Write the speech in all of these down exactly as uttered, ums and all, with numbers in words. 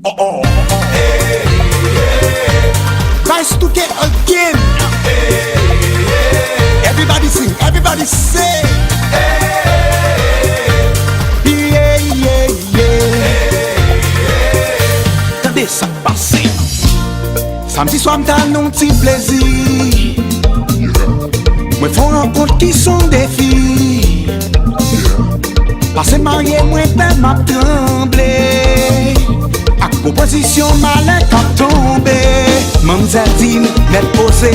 Oh, oh. Vice two K again. Everybody sing, everybody say. Yeah, yeah, yeah. Tande sa k pase. Samdi swa m t al nan yon ti plezi. Mwen fè yon rankont ki se yon defi. Pase marye mwen pè m ap tranble. Ak pwopozisyon malè k ap tonbe. Manmzèl di m mèt poze.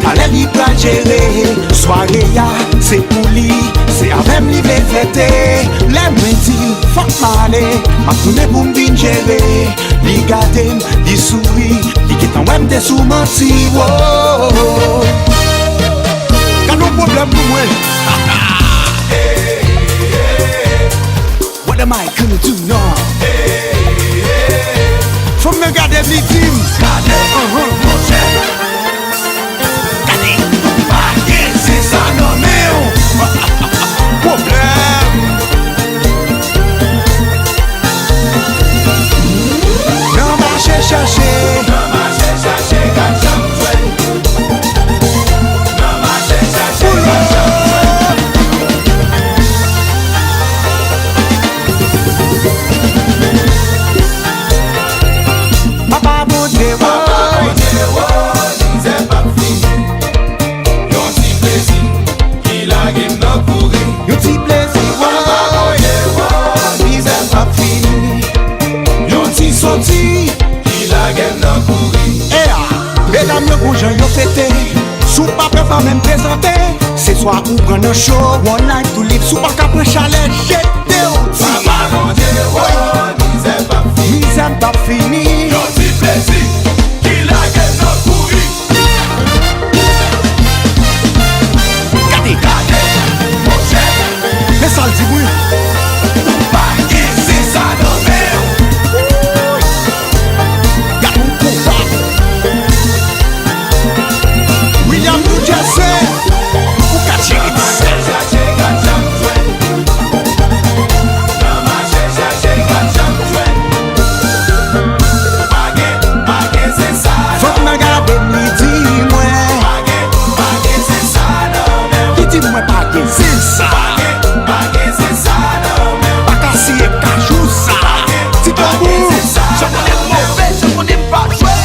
Talè li pral jere. Sware a se pou li. Se avè m li vle fete. Lè mwen di fòk m ale. M ap tounen pou m vin jere. Li gade m, li souri, li gentan wè m te sou manti, wo. Gade yon pwoblèm pou mwen. What am I gonna do now? Fanm nan gade m, li di m. Gade, monchè. Gade, ou pa gen sens sa nan men w. Pwoblèm. Nan mache chèche. Nan mache chèche, gad sa m jwenn. Nan mache chèche, gad sa m jwenn. Papa Bondye, wo. Papa Bondye, wo, mizè p ap fini. Yon ti plezi ki lage m nan kouri. Yon ti plezi, wo. Papa Bondye, wo, mizè p ap fini. Yon ti soti ki lage m nan kouri. E a, medam yo gon jan yo fete. Si w pa pè pa menm prezante. Se swa ou pran nan cho, one night, two lips, ou pa ka pran chalè, jete w ti. Papa Bondye, wo, mizè p ap fini. Mizè p ap fini. Yon ti plezi ki lage m nan kouri. Gade, gade, monchè. Men sa l di wi. Ou pa gen sens sa nan men w. Gade yon konpa. William New Jersey, ou ka jere sa. Fanm nan gade m, li di mwen. Li di mwen pa gen sens sa. Pa ka siye kajou sa. Ti tanbou. Jan konnen m move, jan konnen m pa jwe.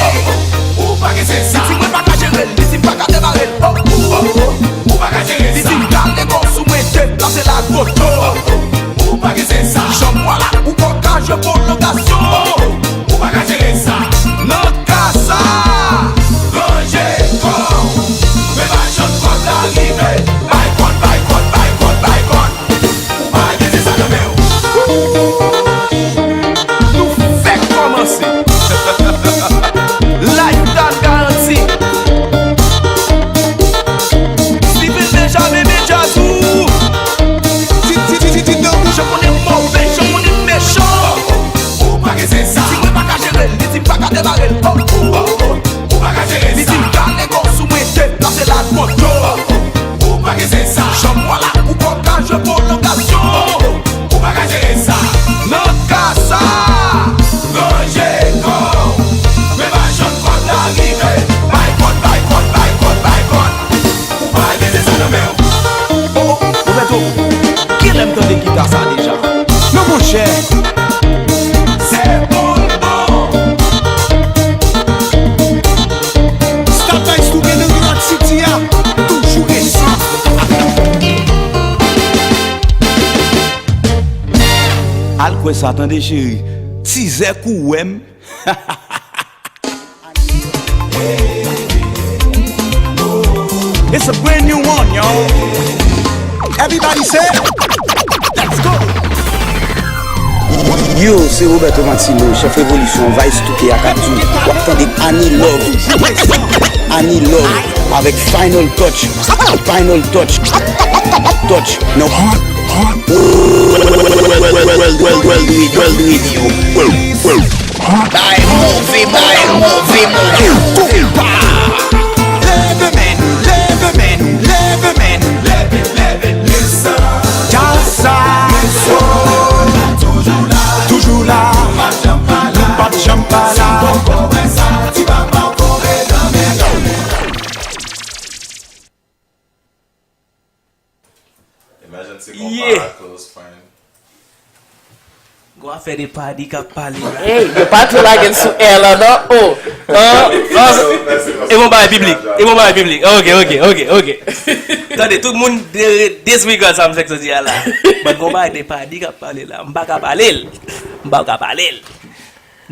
Ou pa gen sens sa. Li di mwen pa ka jere l, li di m pa ka demare l. Oh, oh, oh, oh. Ou pa ka jere sa. Li di m gade kò sou mwen, deplase la gwoto. Ou pa gen sens sa. Janm wala, ou poko ka jwe pwolongasyon. Ou pa ka jere sa. Nan ka sa, ranje kò w. Men pa janm kòb la rive. Bay kòd, bay kòd, bay kòd, bay kòd. Ou pa gen sens sa nan men w. Nou fèk kòmanse. Lifestyle garanti. Steven Benjamin, Benja tou. Ti, ti, ti, ti, ti, non. Jan konnen move, jan konnen mechan. Ou pa gen sens sa. Di mwen pa ka jere l, li di m pa ka demare l. Oh, oh, oh, oh. Ou pa ka jere sa. Li di m gade kò sou mwen, deplase la gwoto. Ou pa gen sens sa. Janm wala, ou poko ka jwe pwolongasyon. Ou pa ka jere sa. Nan ka sa, ranje kò w. Men pa janm kòd la rive. Bay kòd, bay kòd, bay kòd, bay kòd. Ou pa gen sens sa nan men w. Oh, oh, Roberto, kilè m tande gita sa deja? Non, monchè. Se bon, bon. Stop Ice Cube nan New York City a. Toujou resan. Al kwè sa, tande, cheri. Tizè kou wè m. It's a brand new one, yo. Everybody say, let's go. Yo, se Roberto Martino, chèf revolisyon, Vice two K ak Abdou. W ap tande Annie Love. Annie Love avèk Final Touch. Final Touch. Touch. No. World Radio. Bay move, bay move, move. Konpa. Leve men, leve men, leve men. Leve, leve, leve sa. Djaz sa. Leve sa. Gon afè de padi k ap pale la. Hey, yo pa tou lage l sou air la, non? Oh, oh, oh. E bon bagay piblik. E bon bagay piblik. Ok, ok, ok, ok. Tande, tout moun de-, disregard sa m fèk soti a la. But gon bagay de padi k ap pale la. M pa ka pale l. M pa ka pale l.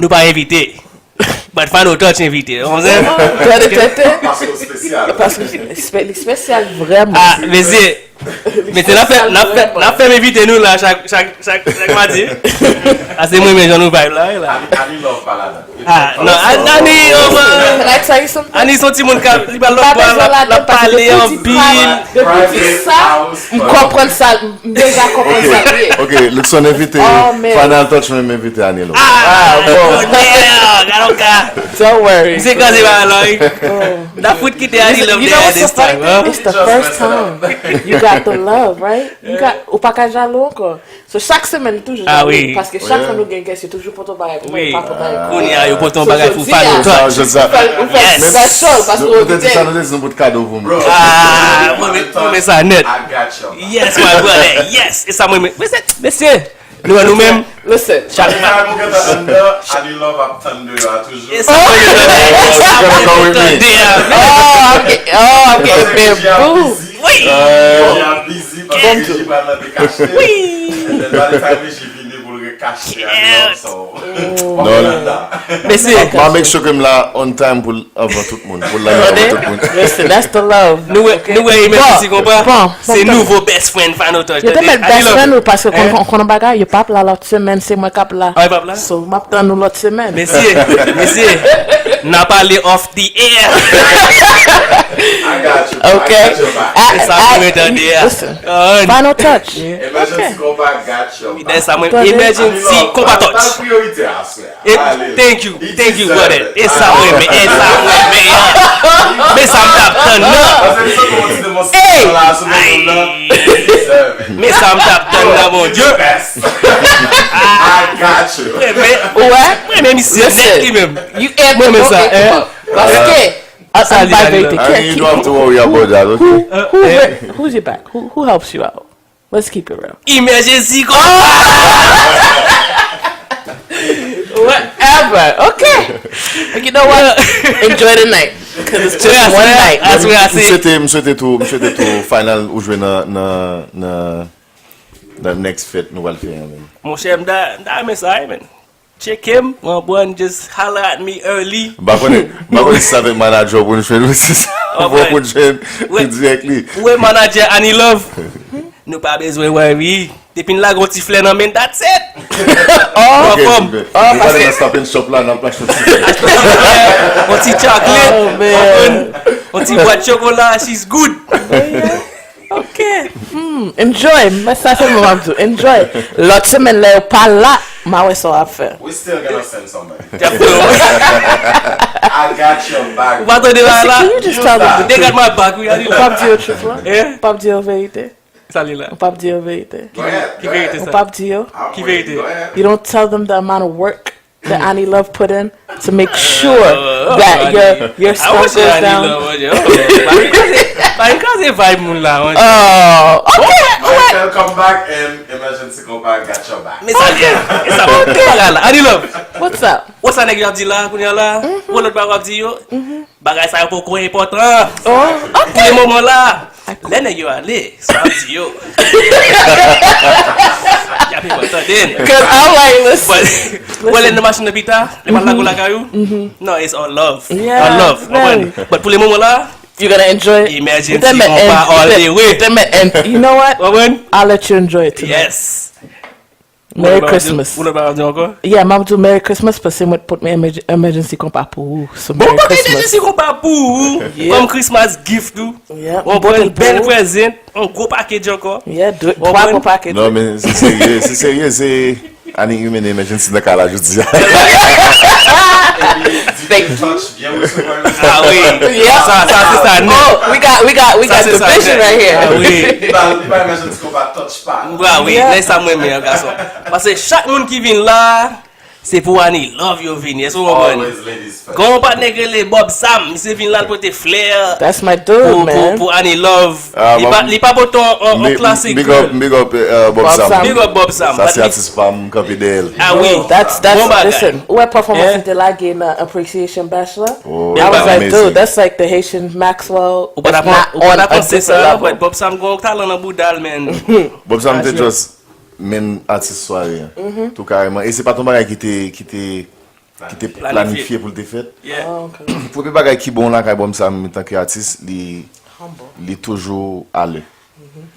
Nou pa envite. But Final Touch envite. Ou konprann? Tande tete. Paske l espesyal. Paske l espe-, li espesyal vrèman. Ah, mesye. Mesye, n ap fè, n ap fè, n ap fè m envite nou la chak, chak, chak, chak madi. Ase mwen, men jan nou vibe la, wi la. Ani, Ani Love pa ladan. Ah, non, Ani, Ani, oh, man. Can I tell you something? Ani se yon timoun k ap, li pral lòt bò, l ap, l ap pale anpil. Depi ti sa, m konprann sa, m deja konprann sa l ye. Ok, Luckson envite, oh, man. Final Touch menm envite Ani Love. Ah, bon. Gade yon ka. Don't worry. Misye kraze bagay la, wi. N ap fout kite Ani Love dèyè this time, hein? It's the first time. You got the love, right? You got, ou pa ka jalou ankò. So, chak semèn, li toujou jalou. Paske chak fwa nou gen guest, yo toujou pote yon bagay pou mwen, pa pote yon bagay pou mwen. Kounye a, yo pote yon bagay pou Final Touch. Ou fè l, ou fè l special, paske ou envite l. Nou te di sa, nou te di nou pote kado pou mwen. Ah, mwen, mwen, mwen sa nèt. Yes, my brother, yes. E sa mwen, mwen, mesye, mesye. Nou, nou menm, listen. Chak fwa. Mwen gentan anndan, Ani Love ap tann deyò a toujou. E sa mwen menm, e sa mwen menm tande a. Oh, ok, oh, ok, bebou. Wi. Wi. Wi. And then by the time Reji vini pou l rekache Ani Love, so. Non. Mesye. M a make sure ke m la on time pou l anvan tout moun, pou l la anvan tout moun. Listen, that's the love. Nou wè, nou wè Emergency Konpa? Se nouvo best friend Final Touch. Yo te met best friend ou paske konn, konn, konn bagay, yo p ap la lòt semèn, se mwen k ap la. Ah, yo p ap la? So, m ap tann nou lòt semèn. Mesye, mesye, n a pale off the air. I got you. Ok. I got your back. E sa pou mwen tande a. Listen. Final Touch. Emergency Konpa got your back. Sa mwen, Emergency Konpa Touch. Priyorite aswè. E, thank you, thank you, brother. E sa mwen renmen, e sa mwen renmen. Men sa m t ap tann nan. Hey! Men sa m t ap tann nan, mon Dieu. I got you. Mwen renmen, mwen renmen misye nèt li menm. Mwen renmen sa, hein? Paske, I, I don't have to worry about that, okay? Who, who, who's your back? Who, who helps you out? Let's keep it real. Emergency Konpa! Whatever. Okay. You know what? Enjoy the night. 'Cause it's just one night. M swete, m swete tou, m swete tou Final ou jwe nan, nan, nan, nan next fèt nou pral fè an menm. Monchè, m ta, m ta renmen sa, wi, man. Tcheke m, ou konprann, just holler at me early. M pa konnen, m pa konnen si se avèk manager w pou n jwenn, ou si se avè w pou n jwenn, directly. Ou wè manager Ani Love? Nou pa bezwen worry. Depi n lage yon ti flè nan men n, that's it. Ou anfòm. Nou prale nan Stop and Shop la, n ap achte yon ti flè. Yon ti chocolate, ou konprann? Yon ti bwat chokola, she's good. Ok. Hmm, enjoy. Men sa sèlman m ap di w. Enjoy. Lòt semèn, lè yo pa la, m a wè sa w ap fè. We still gonna send somebody. Definitely. I got your back. Ou pa tande la la? Can you just tell them the truth? They got my back, wi, Ani Love. Ou p ap di yo truth la? Eh? Ou p ap di yo verite? Sa li la. Ou p ap di yo verite? Ki verite sa? Ou p ap di yo? Ki verite? You don't tell them the amount of work that Ani Love put in to make sure that your, your stuff goes down. Pa kraze, pa kraze vibe moun la, man. Oh, ok, alright. Come back and Emergency Konpa got your back. Men sa, e sa, bagay la. Ani Love. What's up? Wè sa nèg yo ap di la, kounye a la? Wè lòt bagay w ap di yo? Bagay sa yo poko enpòtan. Oh, ok. Pou le moman la. Lè nèg yo ale, sa w ap di yo? Y ap enpòtan tande n. 'Cause I like, listen. But, wè lè n nan machin nan pita, lè m al lage w lakay ou? No, it's all love. Yeah, all love. But pou le moman la, you gonna enjoy. Emergency Konpa all the way. You know what? I'll let you enjoy it tonight. Yes. Merry Christmas. Ou lòt bagay w ap di ankò? Yeah, m ap di w Merry Christmas paske mwen pot Emerg-, Emergency Konpa pou ou. So, Merry Christmas. Mwen pot Emergency Konpa pou ou. Yeah. Kòm Christmas gift ou. Yeah. Ou pran bèl present, yon gwo package ankò. Yeah, twa gwo package. Non, men se serye, se serye, se Ani Human Emergency nan kay la jodi a. Thank you. Byen resevwa yo. Ah wi. Yeah. Sa, sa, se sa nèt. Oh, we got, we got, we got division right here. Ah wi. Li pa, li pa Emergency Konpa touch pa. Ah wi, men sa mwen renmen an, gason. Paske chak moun ki vin la, Se pou Annie Love yo vini, èske w konprann? Always ladies first. Gen yon patnè ki rele Bob Sam, misye vin la, l pote flè That's my dude, pou, pou, man. Pou Annie Love. Ah, li pa, li pa pote yon, yon, yon Big, klasik. Big up, big up, uh, Bob Bob Sam. Sam. Big up Bob Sam. Sa But se li- atis pa m kanpe dèyè l. Ah wi. That's that's Bon bagay. Listen, ou wè pèfòmans Yeah. li te lage nan appreciation bash la. Oh, I was like, amazing. Dude, that's like the Haitian Maxwell. Ou pa ta It's not ou pa on ta a panse different sa, level. Bob Sam gen yon talan nan bouda l, man. Bob Sam te Franchman. Just men atis sware an. Tou kareman. E se pa t yon bagay ki te, ki te, ki te Planifye. Planifye pou l te fèt. Yeah. Oh, okay. Premye bagay ki bon lakay Bob Sam antanke atis, li, Humble. Li toujou alè.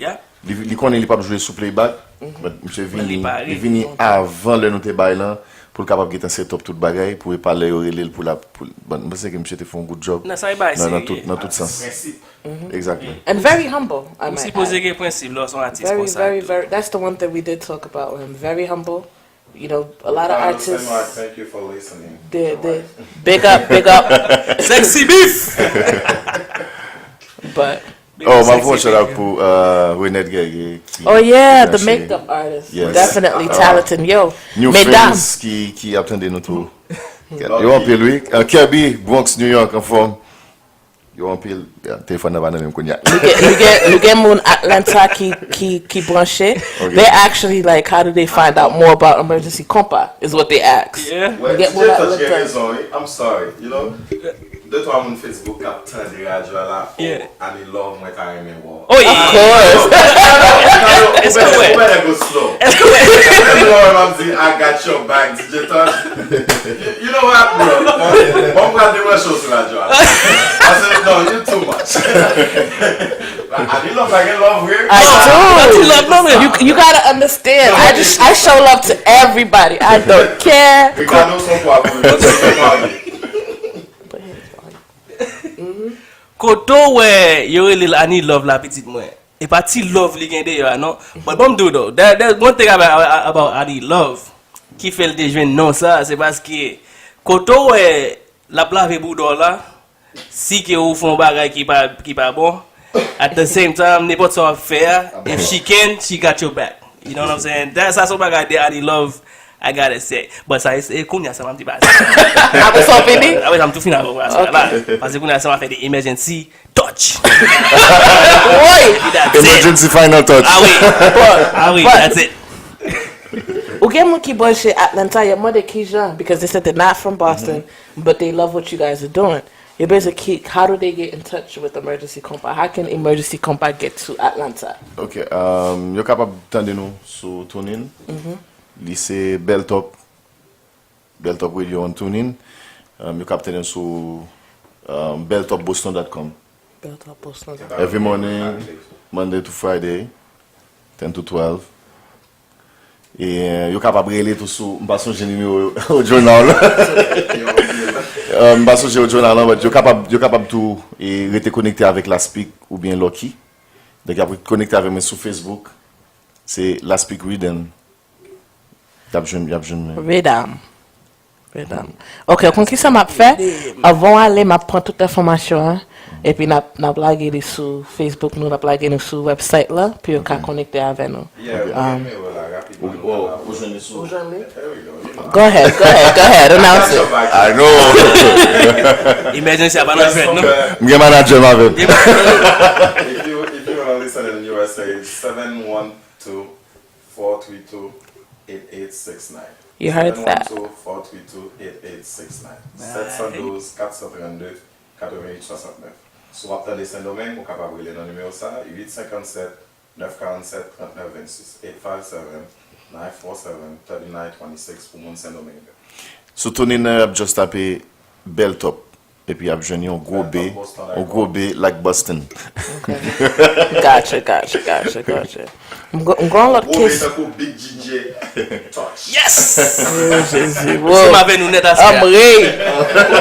Yeah. Li, li konnen li p ap jwe sou playback, but misye But li vini, pare. Li vini avan lè nou te bay lan, pou l kapab gentan set up tout bagay, pou e pa lè yo rele l pou l ap, pou, bon, m panse ke misye te fè yon good job Nan sa e bay nan, nan se tout, nan tout sans. Prensip. And very humble, I Ou might sipoze add. gen prensip lè w se yon atis Very, konsa. very, very. That's the one thing we did talk about him. Very humble. You know, a lot of Well, artists. Senwa, thank you for listening. They, they, big up, big up. Sexy beef! But Oh, Sexy m ap fè yon shout out beef. Pou uh, Renette Guerrier ki Oh yeah, the branche. Makeup artist. Yes. Definitely Uh, talented. Yo, New mesdames. Friends ki, ki ap tande nou tou. Yo anpil wi. Uh, Kirby, Bronx, New York, anfòm. Yo anpil. Yeah, telefòn nan pa nan menm kounye a. Nou gen, nou gen, nou gen moun Atlanta ki, ki, ki branche. Okay. They actually like, how do they find out more about Emergency Compa? Is what they ask. Yeah. Well, Get D J more Touch gen Atlanta. Rezon wi. I'm sorry, you know. De twa moun Facebook k ap tande radyo a la. Yeah. Oh, Annie Love, mwen ta renmen wè. Oh Of yeah. Course. Èske w wè? Ou bèlè go slow. Èske w wè? Mwen m ap di, I got your back, D J Touch. You, you know what, bro? Bon, bon, m pral debranche w sou radyo a. Paske, no, you too much. Annie Love pa gen love vre. I Annie do. Love, non, men. You, you gotta understand. I just I show love to everybody. I don't care. Ricardo son pwa pou li. Kote w wè yo rele l Annie Love la pitit mwen. E pa ti love li gen deyò a non. But bon m di w though, there, there's one thing about, about Annie Love ki fè l te jwenn non sa, se paske kote w wè l ap lave bouda w la, si ke ou fè yon bagay ki pa, ki pa bon, at the same time, nenpòt sa w ap fè a, if she can, she got your back. You know what I'm saying? That, sa se yon bagay de Annie Love, I gotta say. But sa, e, e kounye a sa m ap di ba. Apre sa w fini? Apre sa m tou fini avè w. Paske kounye a sa m ap fè de emergency touch. Woy! That's it. Emergency final touch. Ah wi. But- Ah wi, but- that's it. Ou gen moun ki branche Atlanta, yo mande kijan, because they said they're not from Boston, but they love what you guys are doing. Yo bezwen ki, how do they get in touch with Emergency Compa? How can Emergency Compa get to Atlanta? Ok, um, yo kapab tande nou sou TuneIn. Li se Bèl Top. Bèl Top Radio on TuneIn. Um, yo kapab tande nou sou um, bèl top boston dot com. Bèl Top Boston. Every morning, Monday to Friday, ten to twelve. E euh, yo kapab rele tou sou, m pa sonje nimewo Ojonal la. Euh, m pa sonje Ojonal la, but yo kapab, yo kapab tou e rete konekte avèk Laspik oubyen Lucky. Donk y ap konekte avèk mwen sou Facebook. Se Laspik Riddim. Y ap jwenn, y ap jwenn mwen. Riddim. Riddim. Ok, ou konn kisa m ap fè? Avan w ale, m ap pran tout enfòmasyon an. Epi n ap, n ap lage li sou Facebook nou, n ap lage nou sou website la, pou yo ka konekte avè nou. Yeah, Um, mwen la rapidman. Ou, ou, ou jwenn li sou. Go ahead, go ahead, go ahead, announce it. I know. Emergency a pa nan fèt non. M gen manager m avè m. If you, if you wanna listen in U S A, seven one two, four three two, eight eight six nine. You heard that. seven one two, four three two, eight eight six nine. Sept cent douze, quatre cent trente-deux, quatre-vingt-huit soixante-neuf. Si w ap tande Sendomeng, ou kapab rele nan nimewo sa, huit cinquante-sept, neuf quarante-sept, trente-neuf vingt-six, eight five seven, nine four seven, thirty-nine twenty-six pou moun Sendomeng yo. Sou TuneIn nan, y ap just tape Bèl Top. Epi y ap jwenn yon gwo B, yon gwo B like Boston. Gotcha, gotcha, gotcha, gotcha. M go- m gon lòt Gwo B kesyon. Tankou Big D J Touch. Yes! Oh, Jezi, Se wow. m avè nou nèt aswè a. Amre. W-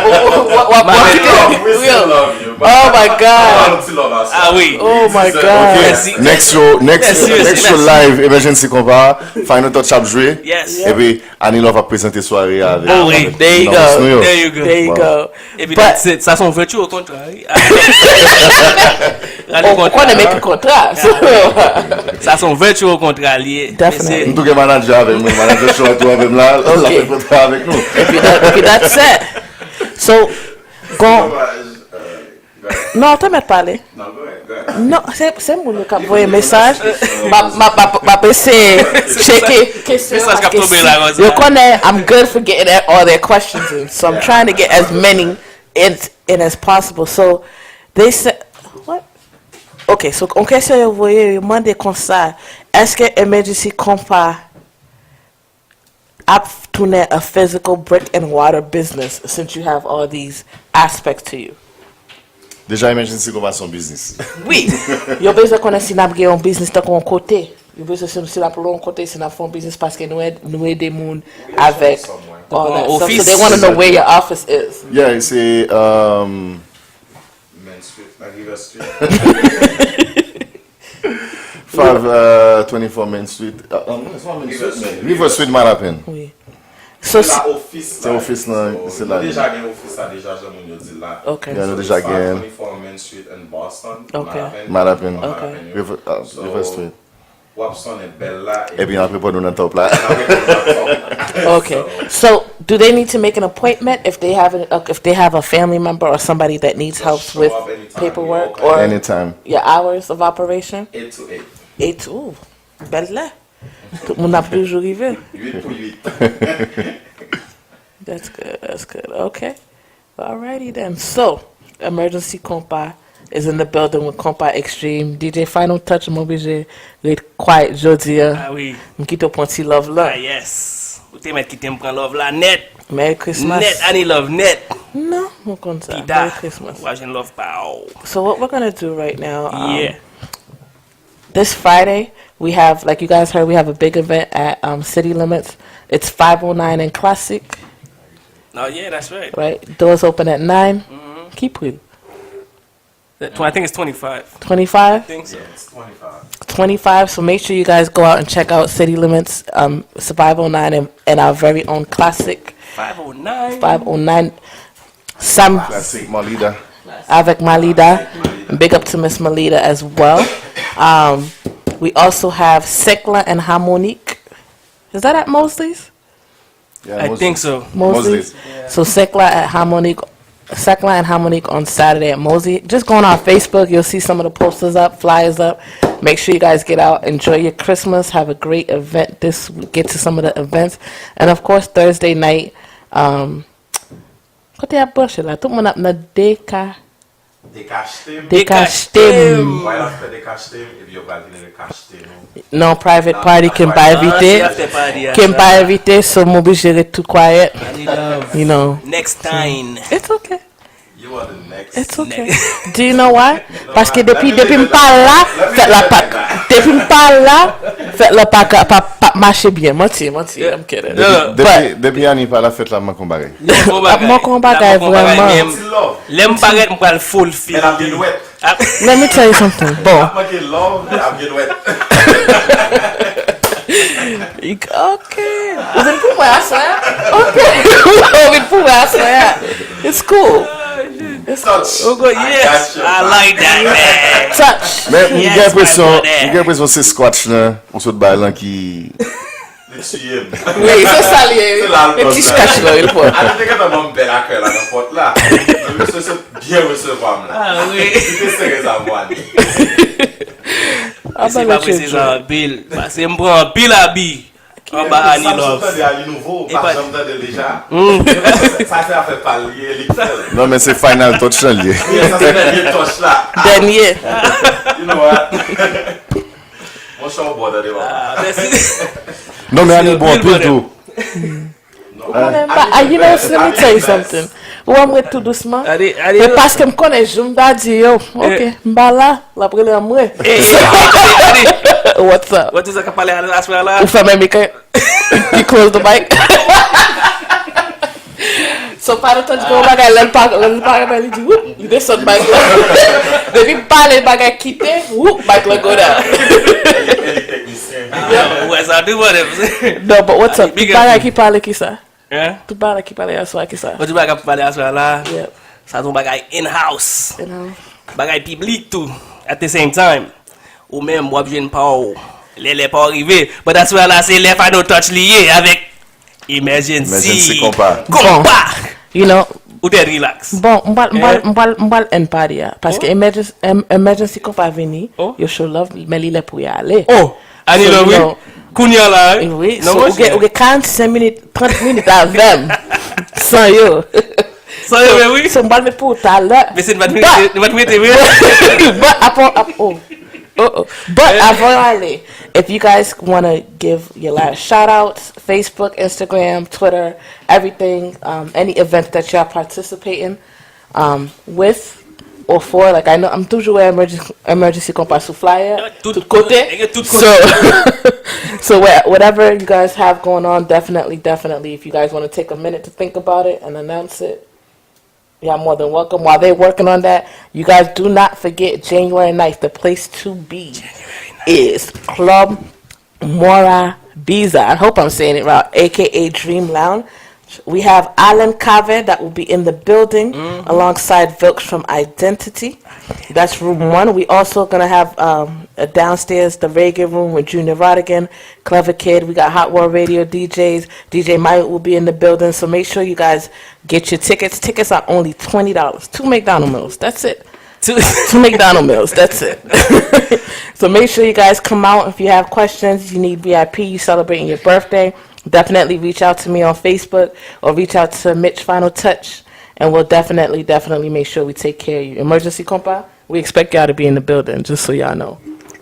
w- w- w- Love, we still love you, but Oh my God. Ti love us. Ah wi. Oh my God. Next show, next, Merci, next show merci. Live, Emergency Compa, Final Touch ap jwe. Yes. Epi Annie Love ap prezante sware a avè Oh, wi. There you Nòs go. Nou Yo. There you go. There you go. Epi But- that's it. Sa se yon virtual kontra, wi. Ou konnen m ekri kontra. So, sa se yon virtual kontra li ye. Definitely. M tou gen manager avè m, wi. Manager show a tou avè m la, l ap fè kontra avèk nou. Epi that, epi that's it. So, gon. Non, te mèt pale. Non, se se moun yo k ap voye mesaj. M ap- m ap- m ap- m ap eseye tcheke kesyon yo. Paske si yo konnen I'm good for getting all their questions in. So I'm trying to get as many in, in as possible. So they said, what? Ok, so yon kesyon yo voye, yo mande konsa, èske Emergency Compa ap tounen a physical brick and mortar business since you have all these aspects to you? Deja Emergency Compa se yon biznis. Wi, yo bezwen konnen si n ap gen yon biznis tankou yon kote. Yo bezwen si, si n ap lwe yon kote, si n ap fè yon biznis paske nou ede, nou ede moun avèk all that stuff. So they want to know where your office is. Yeah, se um, Main Street, like River Street. Five uh, twenty-four Main Street. Uh, um, it's not Main Street, man. River Street, Manhattan. Wi. So, Se la ofis Se la. Ofis lan, se la. Nou deja gen ofis la deja, jan moun yo di la. Ok. Yeah, nou deja gen. Twenty-four Main Street in Boston. Ok. Manhattan. Manhattan. Ok. River, uh, River Street. W ap sonnen bèl la. Epi n ap reponn nou nan top la. Okay. So, do they need to make an appointment if they have an, uh, if they have a family member or somebody that needs help with paperwork or Anytime. Your hours of operation? Eight to eight. Eight, ooh, bèl lè. Tout moun ap toujou rive. Uit pou uit. That's good, that's good. Okay. Alrighty then. So, Emergency Compa is in the building with Compa Extreme. D J Final Touch, m oblije ret quiet jodi a. Ah wi. M kite w pran ti love la. Ah yes. Ou te mèt kite m pran love la nèt. Merry Christmas. Nèt, ani love nèt. Non, mwen konn sa. Pita. Merry Christmas. Ou a jwenn love pa w. So what we're gonna do right now? Um, Yeah. This Friday, we have, like you guys heard, we have a big event at um, City Limits. It's five oh nine in Classic, Oh yeah, that's right. Right? Doors open at nine. Keep it. That tw- I think it's twenty-five. I Twenty-five. Think so. It's twenty-five. Twenty-five. So make sure you guys go out and check out City Limits, um, Survival Nine, and, and our very own Classic Five oh nine. Five oh nine. Sam Classic Malida. Avec Malida. Big up to Miss Malida as well. Um, we also have Sekla and Harmonique. Is that at Mosley's? Yeah, I think so. Mosley's. So Sekla at Harmonique. Sekla and Harmonique on Saturday at Mosley. Just go on our Facebook. You'll see some of the posters up, flyers up. Make sure you guys get out, enjoy your Christmas, have a great event this week, get to some of the events. And of course, Thursday night, um, kote y ap branche la? Tout moun ap nan deka, Dekachte m. dekachte m. Why not fè dekachte m? Epi yo pral vin rekachte nou. Non, private party, Kim pa Ah, envite. se after party a Kim sa. Pa envite, so m oblije ret too quiet. Ani love. You know. Next time. It's okay. You are the next. It's okay. Do you know why? Paske depi depi m pa la, fèt la pa. Depi m pa la, fèt la pa ka pa pa mache byen. Manti, manti. I'm kidding. Non. Depi depi Ani pa la fèt la manke yon bagay. Bon Ap manke yon bagay Ap manke yon bagay vrèman. menm. Ti love. Lè m parèt m pral fulfill. Mèt ap gen dwèt. Let me tell you something. Bon. Ap manke love, mèt ap gen dwèt. Ok. Ou vin pou mwen aswè a? Ok. Ou vin pou mwen aswè a? It's cool. It's cool. Touch. Oh, yes, I like that, man. Touch. Men m gen Yes, enpresyon, my brother. M gen enpresyon se Squatch lan ou sot bay lan ki Li tiye m. Wi, se sa li ye. Se la l E ti skach lan, il fò. Ani te gentan ban m bèl akèy la nan pòt la. Men misye sot byen resevwa m la. Ah wi. Li te sere sa mwa li. Mesye pa prese sa anpil. Pase m pran anpil abi. Anba Ani love. Sa m tande a li nouvo, E pa pa- janm tande l deja. Sa se afè pa l ye, li k fè l. Non, men se final touch lan li ye. Yes, sa se dènye touch la. Dènye. You know what? Monchè, w bon tande papa. Ah, mèsi. Non, men Ani bon anpil tou. Ou konnen m pa, ah, you know, let me tell you something. Ou wè m ret tou dousman. Ani, Ani. Men paske m konnen jou m ta di yo, ok, m pa la, l ap rele anmwe. Hey, Ani, Ani. What's up? Wè tout sa k ap pale a aswè la. Ou fèmen mikro. You close the mic. So pa nan tan di gen yon bagay lè l pa lè l pa renmen li di woup li desann mic la. Depi m pale bagay kite woup mic la go down. E li teknisyen. Ou wè sa tou bon. No, but what's up? Big Tout up. Bagay ki pale ki sa? Hein? Tout bagay ki pale aswè ki sa? Bon, tout bagay k ap pale aswè la. Yeah. Sa se yon bagay in-house. You know? Bagay piblik tou. at the same time, ou menm w ap jwenn pa w lè lè pa w rive. But that's why la se lè Final Touch li ye avèk Emergency Konpa. You know, ou tèt relax. Bon, m pral m pral m pral m pral end party a paske emergency em- emergency konpa vini, yo show love, men li lè pou y ale. Oh, Annie So, you Love, wi. Know, Kounya la, wi. Wi, so ou gen ou gen karannsenk minit, trant minit avè m. San yo. San yo, men wi. So m pral met pou ou talè. Mesye, nou pa t merite, nou pa t merite, wi. But avan ap oh. Oh, oh. But avan yo ale, if you guys want to give your last shout outs, Facebook, Instagram, Twitter, everything, um, any events that y'all participating um, with or for, like I know, m toujou wè emergency, emergency konpa sou flyer, tout kote. So, so whatever you guys have going on, definitely, definitely, if you guys want to take a minute to think about it and announce it, y'all more than welcome. While they're working on that, you guys do not forget January ninth, the place to be is Club Mora Biza. I hope I'm saying it right, A K A Dream Lounge. We have Alan Cave that will be in the building alongside Vilks from Identity. That's room one. We also gonna have um, a downstairs, the reggae room with Junior Rodigan, Clever Kid. We got Hot World Radio D Js. D J Mike will be in the building. So make sure you guys get your tickets. Tickets are only twenty dollars. Two McDonald meals. That's it. Two, two McDonald meals. That's it. So make sure you guys come out. If you have questions, you need V I P, you celebrating your birthday, definitely reach out to me on Facebook or reach out to Mitch Final Touch, and we'll definitely, definitely make sure we take care of you. Emergency Compa, we expect y'all to be in the building, just so y'all know.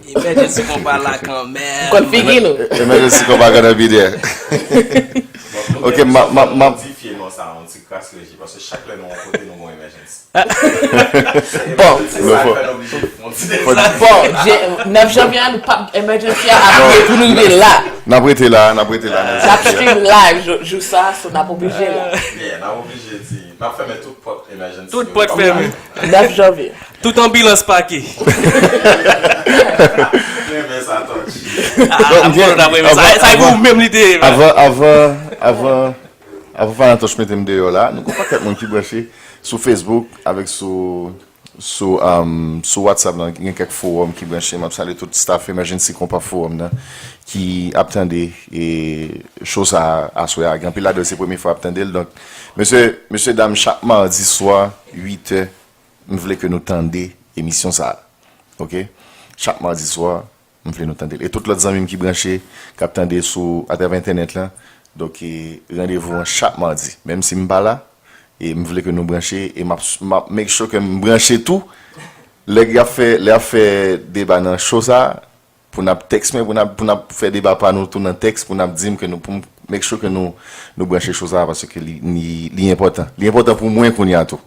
Emergency Compa la kanmenm. Konn figi nou. Emergency Compa gonna be there. Ok, ma, ma, ma. Kras reji, paske chak lè nou yon kote nou gon emergency. Bon. Bon, nèf janvye a nou p ap emergency a ap ye pou nou rive la. N ap rete la, n ap rete la nèf janvye a. N ap stream live jou sa, so n ap oblije la. Yeah, n ap oblije di, n ap fèmen tout pòt emergency yo. Tout pòt fèmen. Nèf janvye. Tout anbilans pake. Renmen sa, Touch. Ah, Apollo t ap renmen sa. Sa e pou ou menm li te ye. Avan, avan, avan. Avan Fanatoch mete m deyò la, nou gon pakèt moun ki branche sou Facebook avèk sou sou um, sou WhatsApp lan, gen kèk forum ki branche. M ap salye tout staff Emergency Konpa Forum nan ki ap tande e, show sa a aswè a. Gen anpil ladan yo se premye fwa y ap tande l. Donk, mesye, mesye dam, chak madi swa, uit è, m vle ke nou tande emisyon sa a. Ok? Chak madi swa, M vle nou tande l. E tout lòt zanmi m ki branche, k ap tande sou atravè entènèt lan, donk e, randevou an chak madi. Menm si m pa la, e m vle ke nou branche, e m ap, m ap make sure ke m branche tou. Lè y ap fè, lè y ap fè deba nan show sa, pou n ap text mwen, pou n ap, pou n ap fè deba pa nou tou nan text, pou n ap di m ke nou, pou m make sure ke nou, nou branche show sa, paske li, li, li enpòtan. Li enpòtan pou mwen kounye a tou.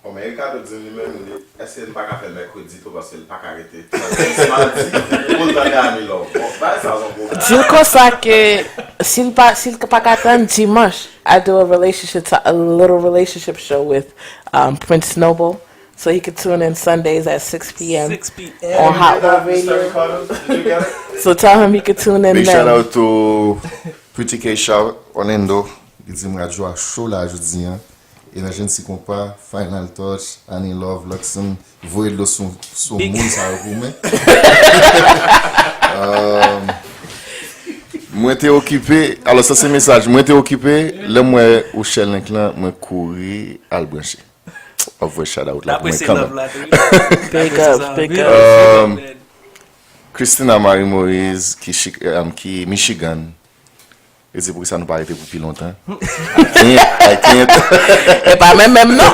Bon, men Ricardo di m li menm, li, èske n pa ka fè mèkredi tou, paske l pa ka rete. Mèkredi, madi, pou l tande Annie Love. Bon, bagay sa a se yon pwoblèm. Di l konsa ke si l pa, si l pa ka tann dimanch, I do a relationship, a little relationship show with um, Prince Noble. So he could tune in Sundays at six p.m. on Hot Wave Radio. So tell him he could tune in then. Big shout out to Pretty K Shout, Orlando. Li di m radyo a cho la jodi an. Emergency Konpa, Final Touch, Annie Love, Luckson, voye dlo sou, sou moun sa yo pou mwen. Um, mwen te okipe, alò sa se mesaj, mwen te okipe, lè m wè ou share link lan, mwen kouri al branche. W ap voye shout out la pou mwen kanmenm. Big up, big up. Um, Christina Marie Moïse, ki, Chi- um, ki Michigan, E se poukisa nou pa rete pou pi lontan. I can't, I can't. E pa menm menm non.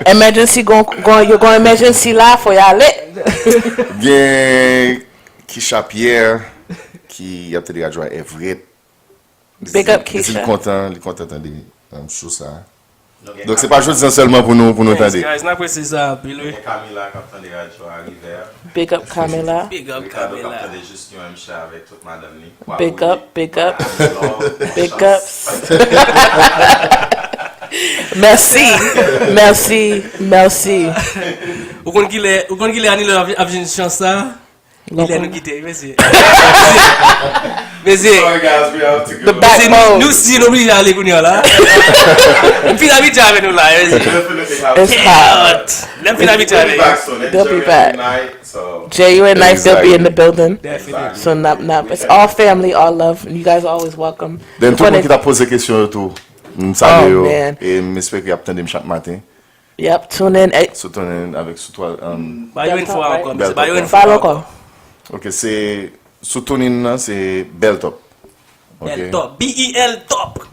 Emergency gon, gon, yo gon emergency la, fò y ale. Gen Kisha Pierre ki ap tande radyo a Everett. Big up Kisha. Li kontan, li kontan tande um, show sa. Donk se pa jodi an sèlman pou nou pou nou tande. Guys, n apresye sa anpil wi. Gen Camila k ap tande radyo a River. Big up Camila. Big up Camila. Ricardo k ap tande jis yon M K avèk tout madanm li. Big up, big up. Big up. Mèsi. Mèsi. Mèsi. Ou konn kilè, ou konn kilè Annie Love ap jwenn chans sa? Li lè nou kite, mesye. Mesye. Sorry, guys, we have to go. The back Mesye, nou, nou si nou oblije ale kounye a la. M fin abitye avè nou la, mesye. Definitely have It's to. hot. Lè m fin abitye avè They'll be nou. back soon. They'll be Enjoy back. Your night, so. J U and Knife, they'll be in the Exactly. Building. Definitely. So nap nap. It's all family, all love. You guys are always welcome. Then tout moun ki t ap poze kesyon yo tou, m salye Oh, yo. Man. E m espere y ap tande m chak maten. Yep, tune in. Hey, Sou TuneIn avèk sou twal. Um, Ba yo yon fwa ankò, mesye. Ba yo yon fwa Follow ankò. ankò. ok, se sou TuneIn nan, se Bèl Top. Ok. L top. B E L top.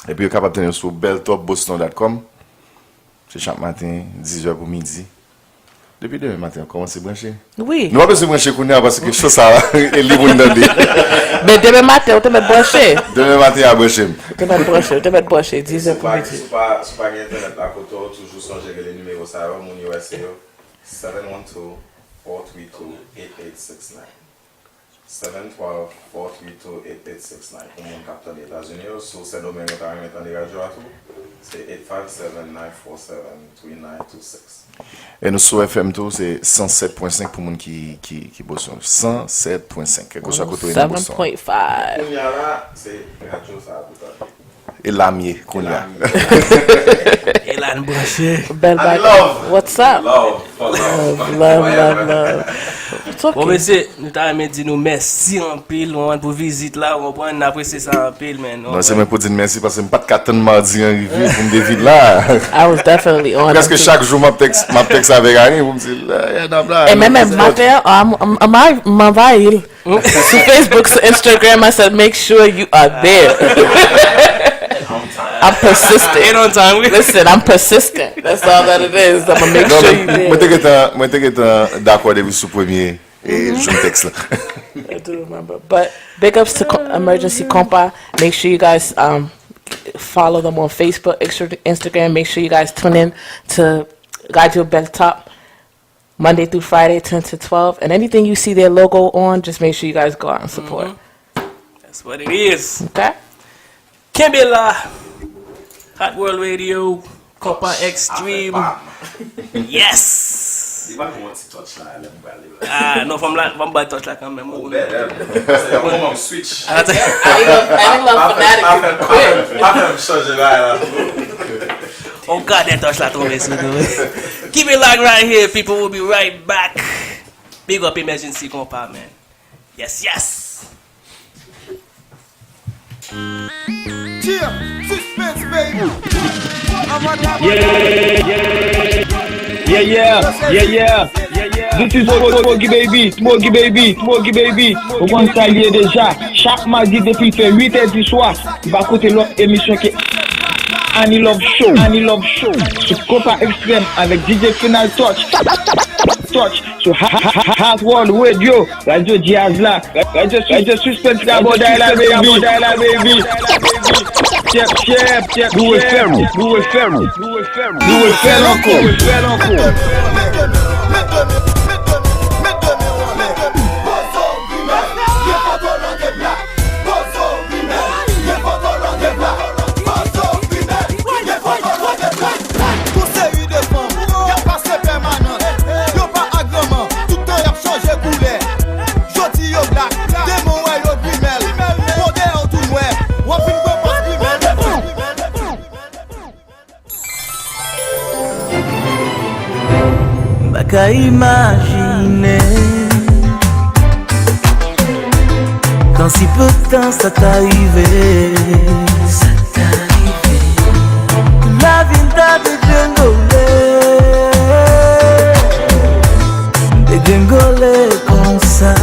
Epi yo kapab tande sou bèl top boston dot com. Se chak maten, diz è pou midi. Depi demen maten, kòmanse branche. Wi. Nou pa bezwen branche kounye a paske show sa a, e li pou n tande. Men demen maten, ou te mèt branche. Demen maten, a branche m. Ou te mèt branche, ou te mèt branche, diz è Si w pou pa, midi. si w pa, si w pa gen entènèt la kote w, toujou sonje rele nimewo sa yo, moun U S A yo, seven one two, four three two, eight eight six nine. Seven twelve, four three two, eight eight six nine. Pou moun k ap tande Etazini yo, si w Sendomeng ou ta renmen tande radyo a tou, se eight five seven, nine four seven, three nine two six. E nou sou F M tou, se san sèt pwen senk pou moun ki, ki, ki Boston. San sèt pwen senk, kèlkeswa kote w ye nan Boston. Seven point five. Kounye a la, se radyo sa a pou tande. E la m ye, kounye a. E la n branche. Bèl I bagay. love. What's up? Love for love. Love, love, love. It's Bon, okay. Mesye, nou ta renmen di nou mèsi anpil, w konprann, pou vizit la, w konprann, n apresye sa anpil, men. Non, se mwen pou di n mèsi paske m pa t ka tann madi an rive pou m te vin la. I was definitely on. Prèske chak jou m ap tèks, m ap tèks avèk Annie pou m di, "Yè n ap la." E menm maten an, m anvayi l. Sou Facebook, sou Instagram, I said, make sure you are there. I'm persistent. Ain't on time, wi. Listen, I'm persistent. That's all that it is. I'm gonna make Non, sure men you there. Mwen te gentan, mwen te gentan dakò depi sou premye e jou m tèks la. I do remember. But big ups to Co- Emergency Compa. Make sure you guys um, follow them on Facebook, Insta- Instagram. Make sure you guys tune in to Radio Bel Top Monday through Friday, ten to twelve. And anything you see their logo on, just make sure you guys go out and support. That's what it is. Okay? Kenbe la. Hot World Radio, Compa Extreme. Yes! Li pa gen yon ti touch la, lè m prale la. Ah, non, fò m la, fò m bay touch la kanmenm. Ou bèl, bèl. Se yon moman m switch. Ate, I love, I love Pa fè, pa fè, fanatic. pa fè, pa fè m chanje bagay la. on gade touch la tonbe sou nou. Keep it locked right here, people. We'll be right back. Big up Emergency Compa, man. Yes, yes. Yeah, suspense, baby. Yeah, yeah, yeah, yeah, yeah. This is Smoky Baby, Smoky Baby, Smoky Baby. Ou konn sa l ye deja. Chak madi depi l fè uit è di swa, li pa koute lòt emisyon ke Annie Love Show, Annie Love Show. Sou Compa Extreme avèk D J Final Touch. Touch. Sou Ha- Ha- Ha- Hot World Radio, Radyo Djaz la, Radyo Radyo Suspense Raboday la, baby. Chèp, chèp, chèp, nou refè l, nou refè l, nou refè l ankò. Gon seri de fanm k ap pase pèmanans. Yo pa agranman, tout tan y ap chanje koulè. Jodi yo blak, demen w wè yo grimèl. Bon, deyò w tou nwè, w ap vin pran pòz grimèl. M pa ka imajine kan si peu de tan sa ta rive. Lavi m ta degrengole. Degrengole konsa.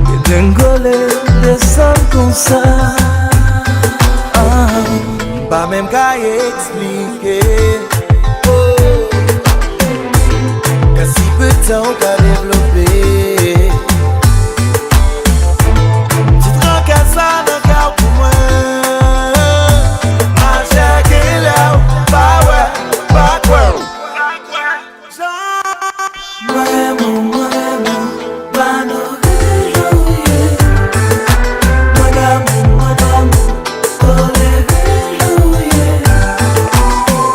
Degrengole, desann konsa. Ah. M pa menm ka eksplike. Oh. Kan si peu de tan ou ka devlope. Ti trankè sa nan kè w pou mwen. Machè genlè w pa wè, pa kwè w. Mwen renmen w, mwen renmen w, pa nou rejouye. Mwen damou, mwen damou, pa nou rejouye.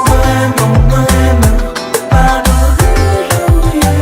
Mwen renmen w, mwen renmen w, pa nou rejouye.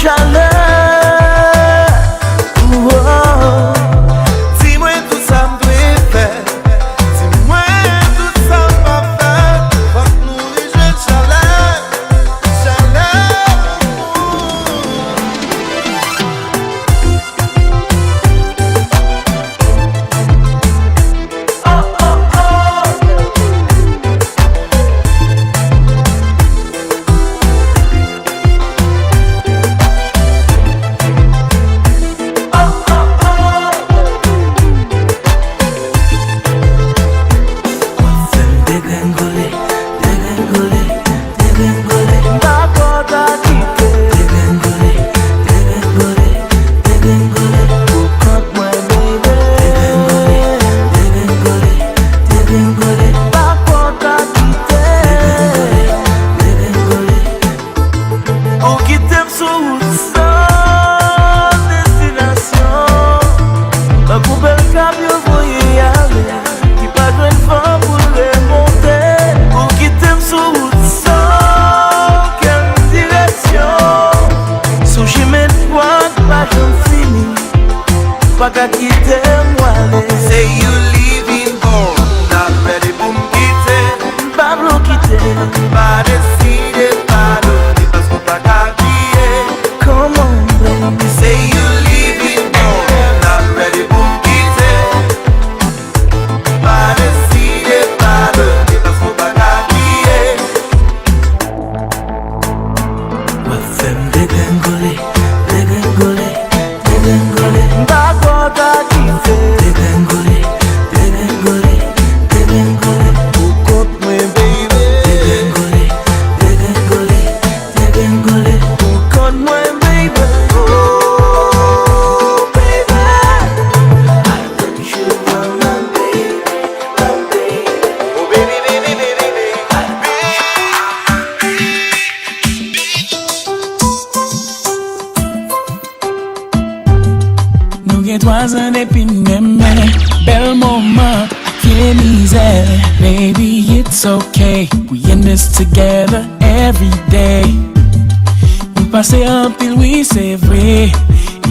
Chalè, oh, oh. Di mwen tout sa m dwe fè. Di mwen tout sa m p ap fè. Fòk nou rejwenn chalè, chalè, oh. Degrengole, degrengole, degrengole. M pa kontan kite. Degrengole, degrengole, degrengole. Pou kont mwen, baby. Degrengole, degrengole, degrengole. M pa kontan kite. Degrengole, degrengole. Ou kite m sou wout san destinasyon. Tankou bèl kab yo voye ale. Ki pa jwenn van pou l remonte. Ou kite m sou wout san okenn direksyon. Sou chimen dwat pa janm fini. Pa ka kite m ale. Say you leaving, boy, not ready pou m kite. M pa vle w kite. Pa deside padone paske w pa ka bliye. Come on, baby. Say you leaving, boy, not ready pou m kite. Pa deside padone paske w pa ka bliye. W ap fè m degrengole, degrengole, degrengole. M pa kontan kite. Degrengole, degrengole, degrengole. Pou kont mwen, baby. Degrengole, degrengole, degrengole. Pou kont mwen, baby. Oh, baby. I want you for my baby, my baby. Oh, baby, baby, baby, baby. Nou gen twa zan depi n renmen. Bèl moman, pye mizè. Baby, it's okay. We in this together every day. Nou pase anpil, wi, se vre.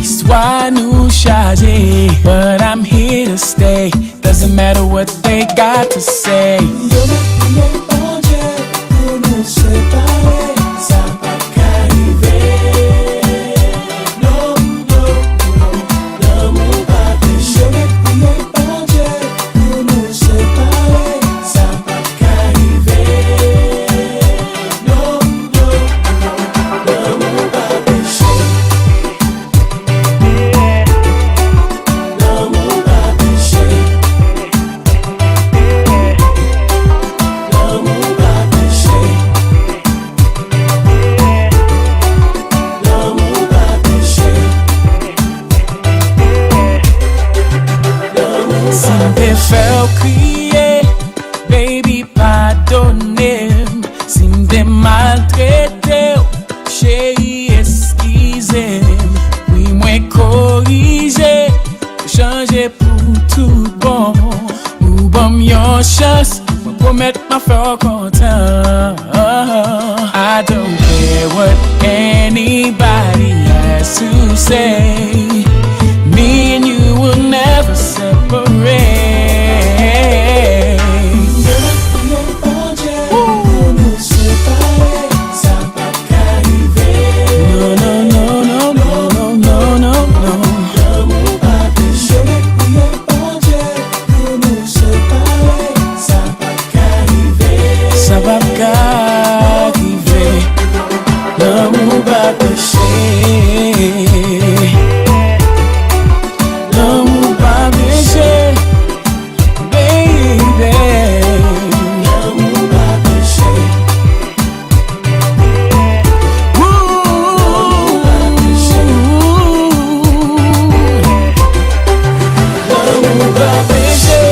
Istwa nou chaje, but I'm here to stay. Doesn't matter what they got to say. Yo mèt priye Bondye pou nou separe, sa p ap ka rive. Non, non, non, lanmou pa peche. Yo mèt priye Bondye pou nou separe, sa p ap ka rive. Non, non, non, lanmou pa peche. Lanmou pa peche. Lanmou pa peche. Lanmou pa peche. Lanmou pa peche. Si m te fè w kriye, baby, padone m. Si m te maltrete w, cheri, eskize m. Wi, mwen korije, chanje pou tout bon. Ou ban m yon chans, mwen pwomèt m ap fè w kontan. I don't care what anybody has to say. Me and you will never separate. Bondye pou nou separe, sa p ap ka rive. Non, non, non. Lanmou pa peche. Yo mèt priye Bondye pou nou separe, sa p ap ka rive. Sa p ap ka rive. Lanmou pa peche. Lanmou pa peche. Baby. Lanmou pa peche. Ooh. Lanmou pa peche. Lanmou pa peche.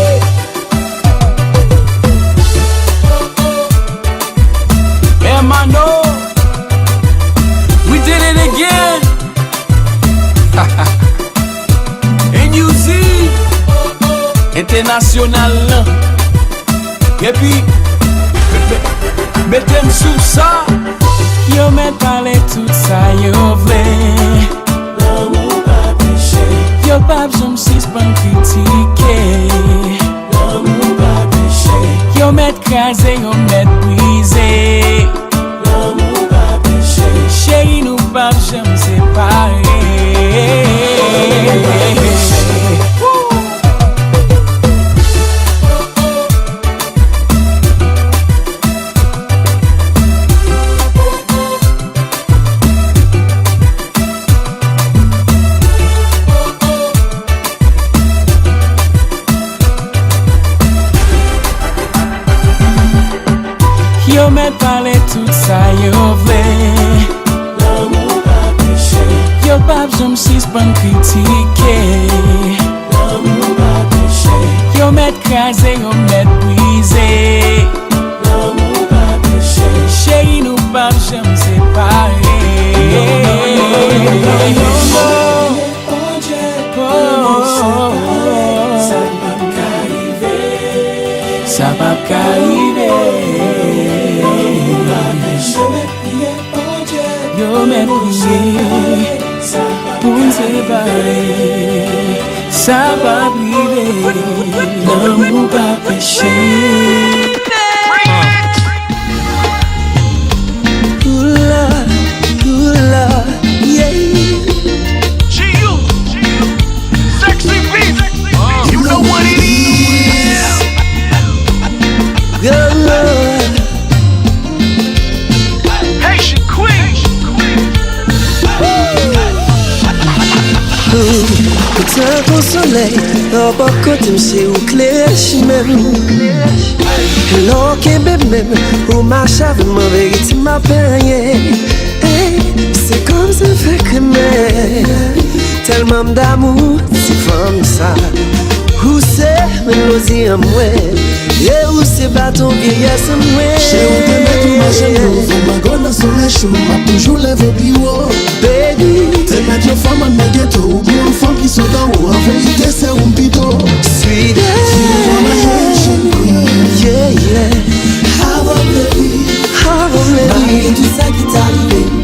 Hermano, we did it again. N U Z entènasyonal lan. Epi, mete m sou sa. Yo mèt pale tout sa yo vle. p ap janm separe. Yo mèt pale tout sa yo vle. Lanmou pa peche. Yo p ap janm sispann kritike. Lanmou pa peche. Yo mèt kraze, yo mèt brize. Lanmou pa peche. Cheri, nou p ap janm separe. Non, non, non, non, non. Bondye, pou nou separe, sa p ap ka rive. Sa p ap ka rive. Yo mèt priye Bondye, yo mèt priye pou n separe. Sa p ap rive. Lanmou pa peche. Ooh la, ooh la, yeah. G U, G U, Sexy Beat, you know what it is. Yeah, yeah. Haitian Queen. Ou tankou solèy, anbò kote m se ou klere chimen m. Lè w kenbe men m, ou mache avè m, an verite m ap benyen. Ey, se kòmsi m fè krimen. Tèlman m damou ti fanm sa. Ou se melodi an mwen, e ou se baton vyeyès an mwen. Cheri, ou te mèt ou mache m yo, fanm mango nan solèy cho, m ap toujou leve pi wo. Baby. Te mèt yon fanm anndan geto, oubyen yon fanm ki sot anwo, an verite se ou m pito. Sweetie. You are my Haitian queen. Yeah, yeah. Have a baby. Have a baby. Malgre tout sa ki ta rive m,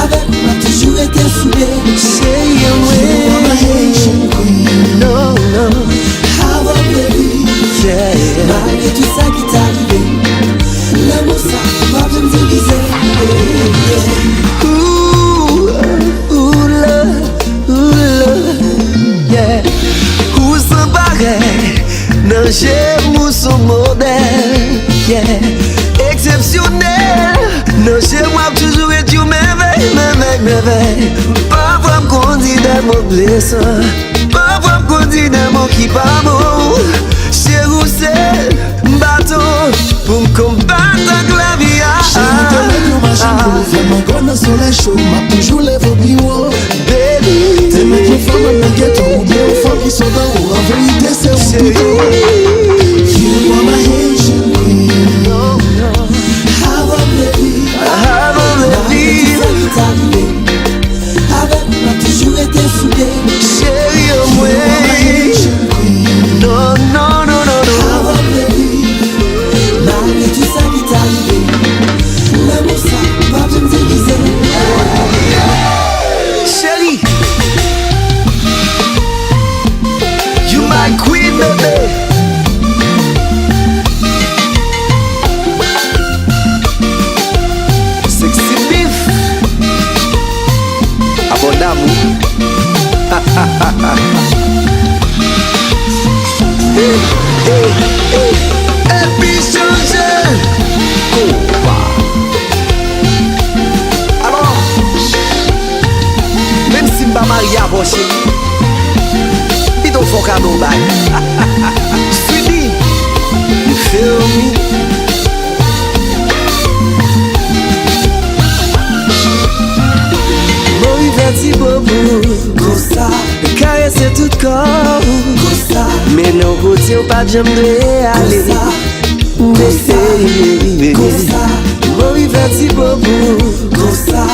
avèk ou m ap toujou rete soude. Cheri an mwen. You are my Haitian queen. Non, non. Have a baby. Yeah. Malgre tout sa ki ta rive m, lanmou sa p ap janm divize. Ooh, ooh, love, ooh, love, yeah. Ou san parèy. Nan je m ou se yon modèl, yeah, eksepsyonèl. Nan je m w ap toujou ret yon mèvèy, mèvèy, mèvèy. Pafwa m kondi dèyè mo blesan, pafwa m kondi dèyè mo ki pa bon. Cheri, ou se baton pou m konbat ak lavi a. Cheri, ou te mèt yon machin pou fè mango nan solèy cho, m ap toujou leve w pi wo. Baby. Te mèt yon fanm anndan geto, oubyen yon fanm ki sot anwo, an verite se ou m pito. You are my Haitian queen. Non, non. Have a baby. Have a baby. Malgre tout sa ki ta rive m, avèk ou m ap toujou rete soude. Cheri an mwen. You are my Haitian queen. Non, non, non, non, non. Have a baby. Malgre tout sa ki ta rive m, lanmou sa p ap janm divize. Cheri, you my queen, baby. Sexy Beef. Abòdab, wi. Hey, hey, hey. Epi chanje. Konpa. Alò, menm si m pa marye avè w, cheri, pito w fè yon kado bay. Sweetie, you feel me? Mwen rive ti bobo, konsa, karese tout kò w, konsa, mennen w kote w pa t janm dwe ale, konsa, baby. Konsa, mwen rive ti bobo, konsa,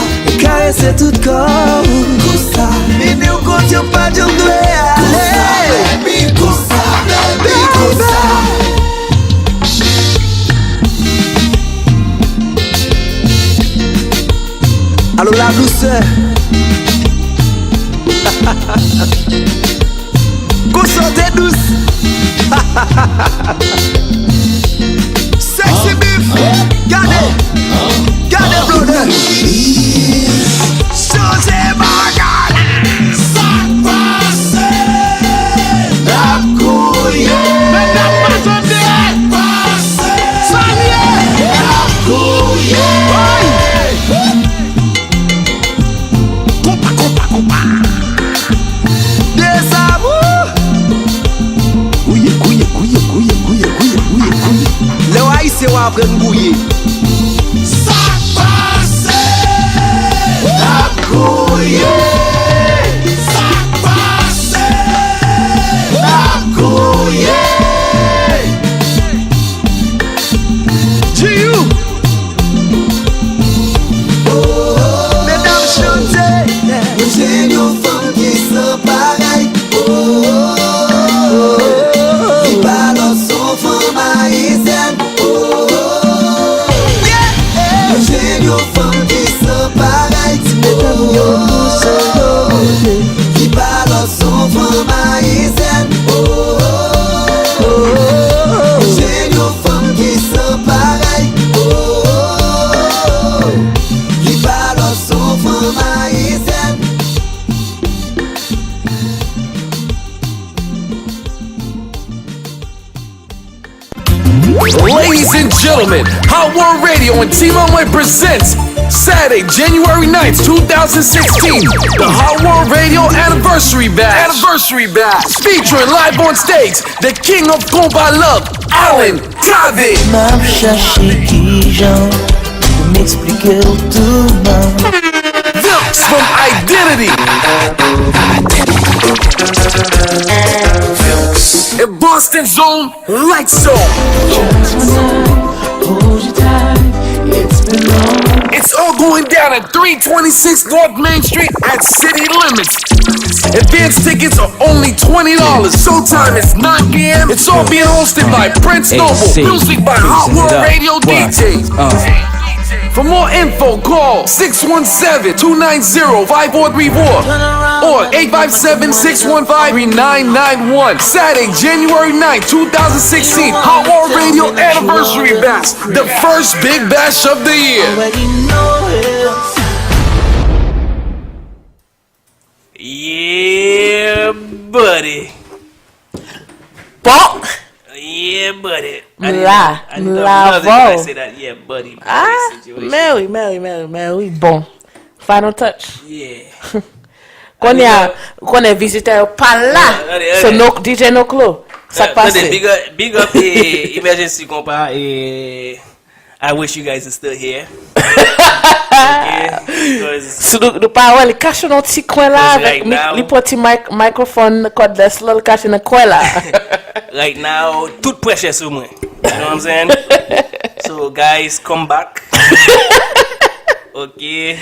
karese tout kò w, konsa, mennen w kote w pa t janm dwe ale, konsa, baby, konsa, baby, konsa. Allo la douceur. Gon sote dous. Sexy Beef. Gade. Gade blodè. Grenn gouye. Sa k pase? N ap gouye. Sa k pase? N ap gouye. G U. Medam chante. Mwen jwenn yon fanm ki san parèy. Oh, oh, oh, oh. Li pa lòt, se yon fanm ayisyèn. Oh, oh, oh, oh. Yeah, yeah. Mwen jwenn yon fanm ki san parèy. Ti medam yo pou sa yo manje. Li pa lòt, se yon fanm ayisyèn. Oh, oh, oh, oh. Mwen jwenn yon fanm ki san parèy. Oh, oh, oh, oh. Li pa lòt, se yon fanm ayisyèn. Ladies and gentlemen, Hot World Radio and Team Amway presents Saturday, January ninth, two thousand sixteen, the Hot World Radio Anniversary Bash. Anniversary Bash. Featuring live on stage, the king of compa love, Alan Cavé. M ap chache kijan pou m eksplike w tou, man. Vilks from Identity. And Boston Zone Light Show. It's all going down at three twenty-six North Main Street at City Limits. Advance tickets are only twenty dollars. Showtime is nine p.m. It's all being hosted by Prince Noble. Music by Hot World Radio D Js. For more info, call six one seven, two nine zero, five four three four or eight five seven, six one five, three nine nine one. Saturday, January ninth, two thousand sixteen, Hot World Radio Anniversary Bash, the first big bash of the year. Yeah, buddy. Bon. Yeah, buddy. I didn't know, I didn't know, I didn't know that you guys say that. Yeah, buddy, buddy situation. Mèwi, mèwi, mèwi, mèwi. Bon. Final touch. Yeah. Kounye a, ou konnen vizitè yo pa la. So, D J Noklo, sa k pase? Big up, big up, eh, Emergency Compa, eh, I wish you guys are still here. Si nou, nou pa wè, li kache nan ti kwen la avèk, li pran ti mic, microphone cordless la, li kache nan kwen la. Right now, tout pressure sou mwen. You know what I'm saying? So, guys, come back. Ok.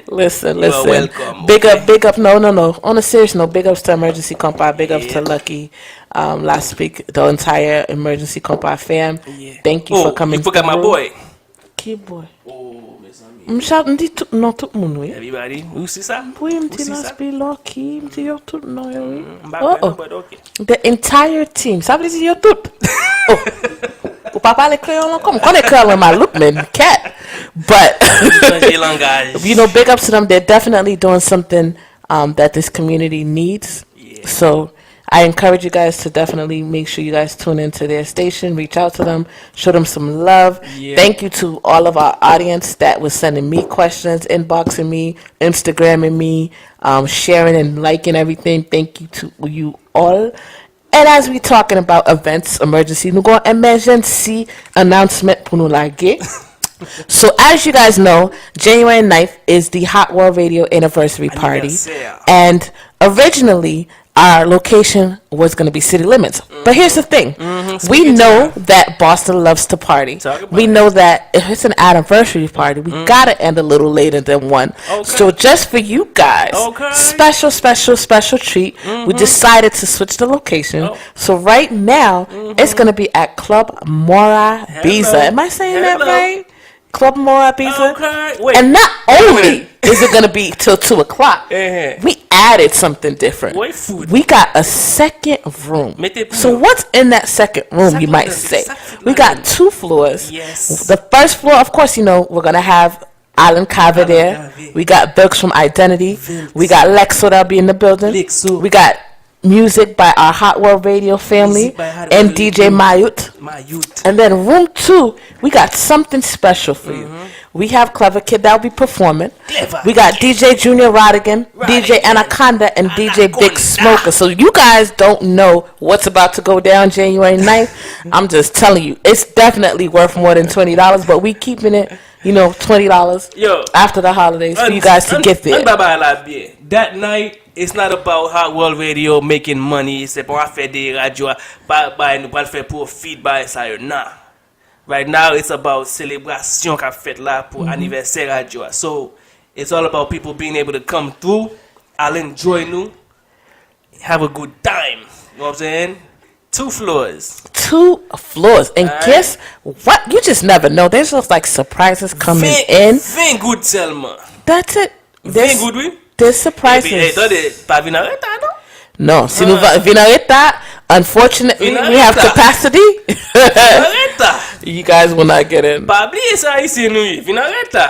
Listen, listen. Big up, big up. No, no, no. On a serious note, big ups to Emergency Compa, big ups to Lucky, um, Last Speak, the entire Emergency Compa fam. Thank you for coming through. Ki boy? Oh, mezanmi. M di tout non tout moun, wi. Everybody, ou si sa? Wi, m di Last Speak, Lucky, m di yo tout non yo, wi. M pa kwè non, but ok. The entire team. Sa vle di yo tout. Oh. Ou pa pale kreyòl ankò? M konnen kreyòl mwen maloup, men kèt. But, you know, big ups to them. They're definitely doing something, um, that this community needs. So, I encourage you guys to definitely make sure you guys tune into their station, reach out to them, show them some love. Thank you to all of our audience that was sending me questions, inboxing me, Instagramming me, um, sharing and liking everything. Thank you to you all. And as we talking about events, emergency, nou gon emergency announcement pou nou lage. So as you guys know, January ninth is the Hot World Radio anniversary party. And originally, our location was going to be City Limits. But here's the thing. We know that Boston loves to party. We know that if it's an anniversary party, we gotta end a little later than one. So just for you guys, special, special, special treat. We decided to switch the location. So right now, it's gonna be at Club Mora Biza. Am I saying that right? Club Mora Biza. And not only is it gonna be till two o'clock, we added something different. We got a second room. So what's in that second room, you might say? We got two floors. The first floor, of course, you know, we're gonna have Alan Cavé there. We got Vilks from Identity. We got Lexo that'll be in the building. We got music by our Hot World Radio family and D J Mayout. And then room two, we got something special for you. We have Clever Kid that'll be performing. Clever We got Kid. D J Junior Rodigan, Rodigan. D J Anaconda, and D J Anaconda. Big Smoker. So you guys don't know what's about to go down January ninth. I'm just telling you, it's definitely worth more than twenty dollars, but we keeping it, you know, twenty dollars Yo, after the holidays for you guys to get there. An ba bagay la byen. That night, it's not about Hot World Radio making money. Se pa yon afè de radyo a. Pa, pa, nou pral fè profit, bagay sa yo. Nah. Right now, it's about selebrasyon k ap fèt la pou anivèsè radyo a. So, it's all about people being able to come through, al enjoy nou, have a good time. You know what I'm saying? Two floors. Two floors. And Alright. Guess what? You just never know. There's just like surprises coming in. Ven goud sèlman. That's it. Ven goud, wi. There's surprises. Epi, hey, tande, pa vin an reta, non? Non, si nou va- vin an reta, unfortunately, Vin an we have reta. Capacity. Vin an reta. You guys will not get in. Pa bliye sa isi nou ye. Vin an reta.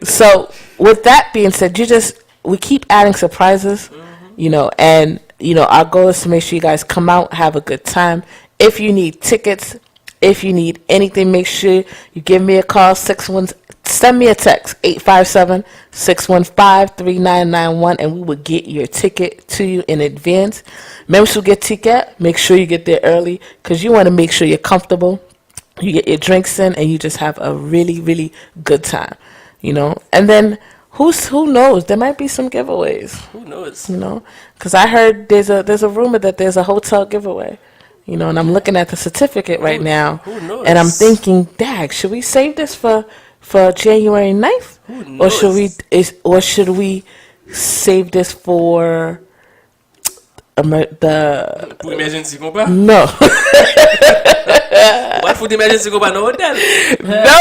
So, with that being said, you just, we keep adding surprises, you know, and, you know, our goal is to make sure you guys come out, have a good time. If you need tickets, if you need anything, make sure you give me a call, six one, send me a text, eight five seven, six one five, three nine nine one, and we will get your ticket to you in advance. Menm si w gen tikè, make sure you get there early, 'cause you wanna make sure you're comfortable, you get your drinks in, and you just have a really, really good time, you know? And then, who's, who knows? There might be some giveaways, Who knows? you know? 'Cause I heard there's a, there's a rumor that there's a hotel giveaway. You know, and I'm looking at the certificate right Who- now, who knows? and I'm thinking, dag, should we save this for for January ninth, Who or should we knows? is or should we save this for Amer- the Pou emergency konpa? No. Ou pral fout emergency konpa nan otèl? No.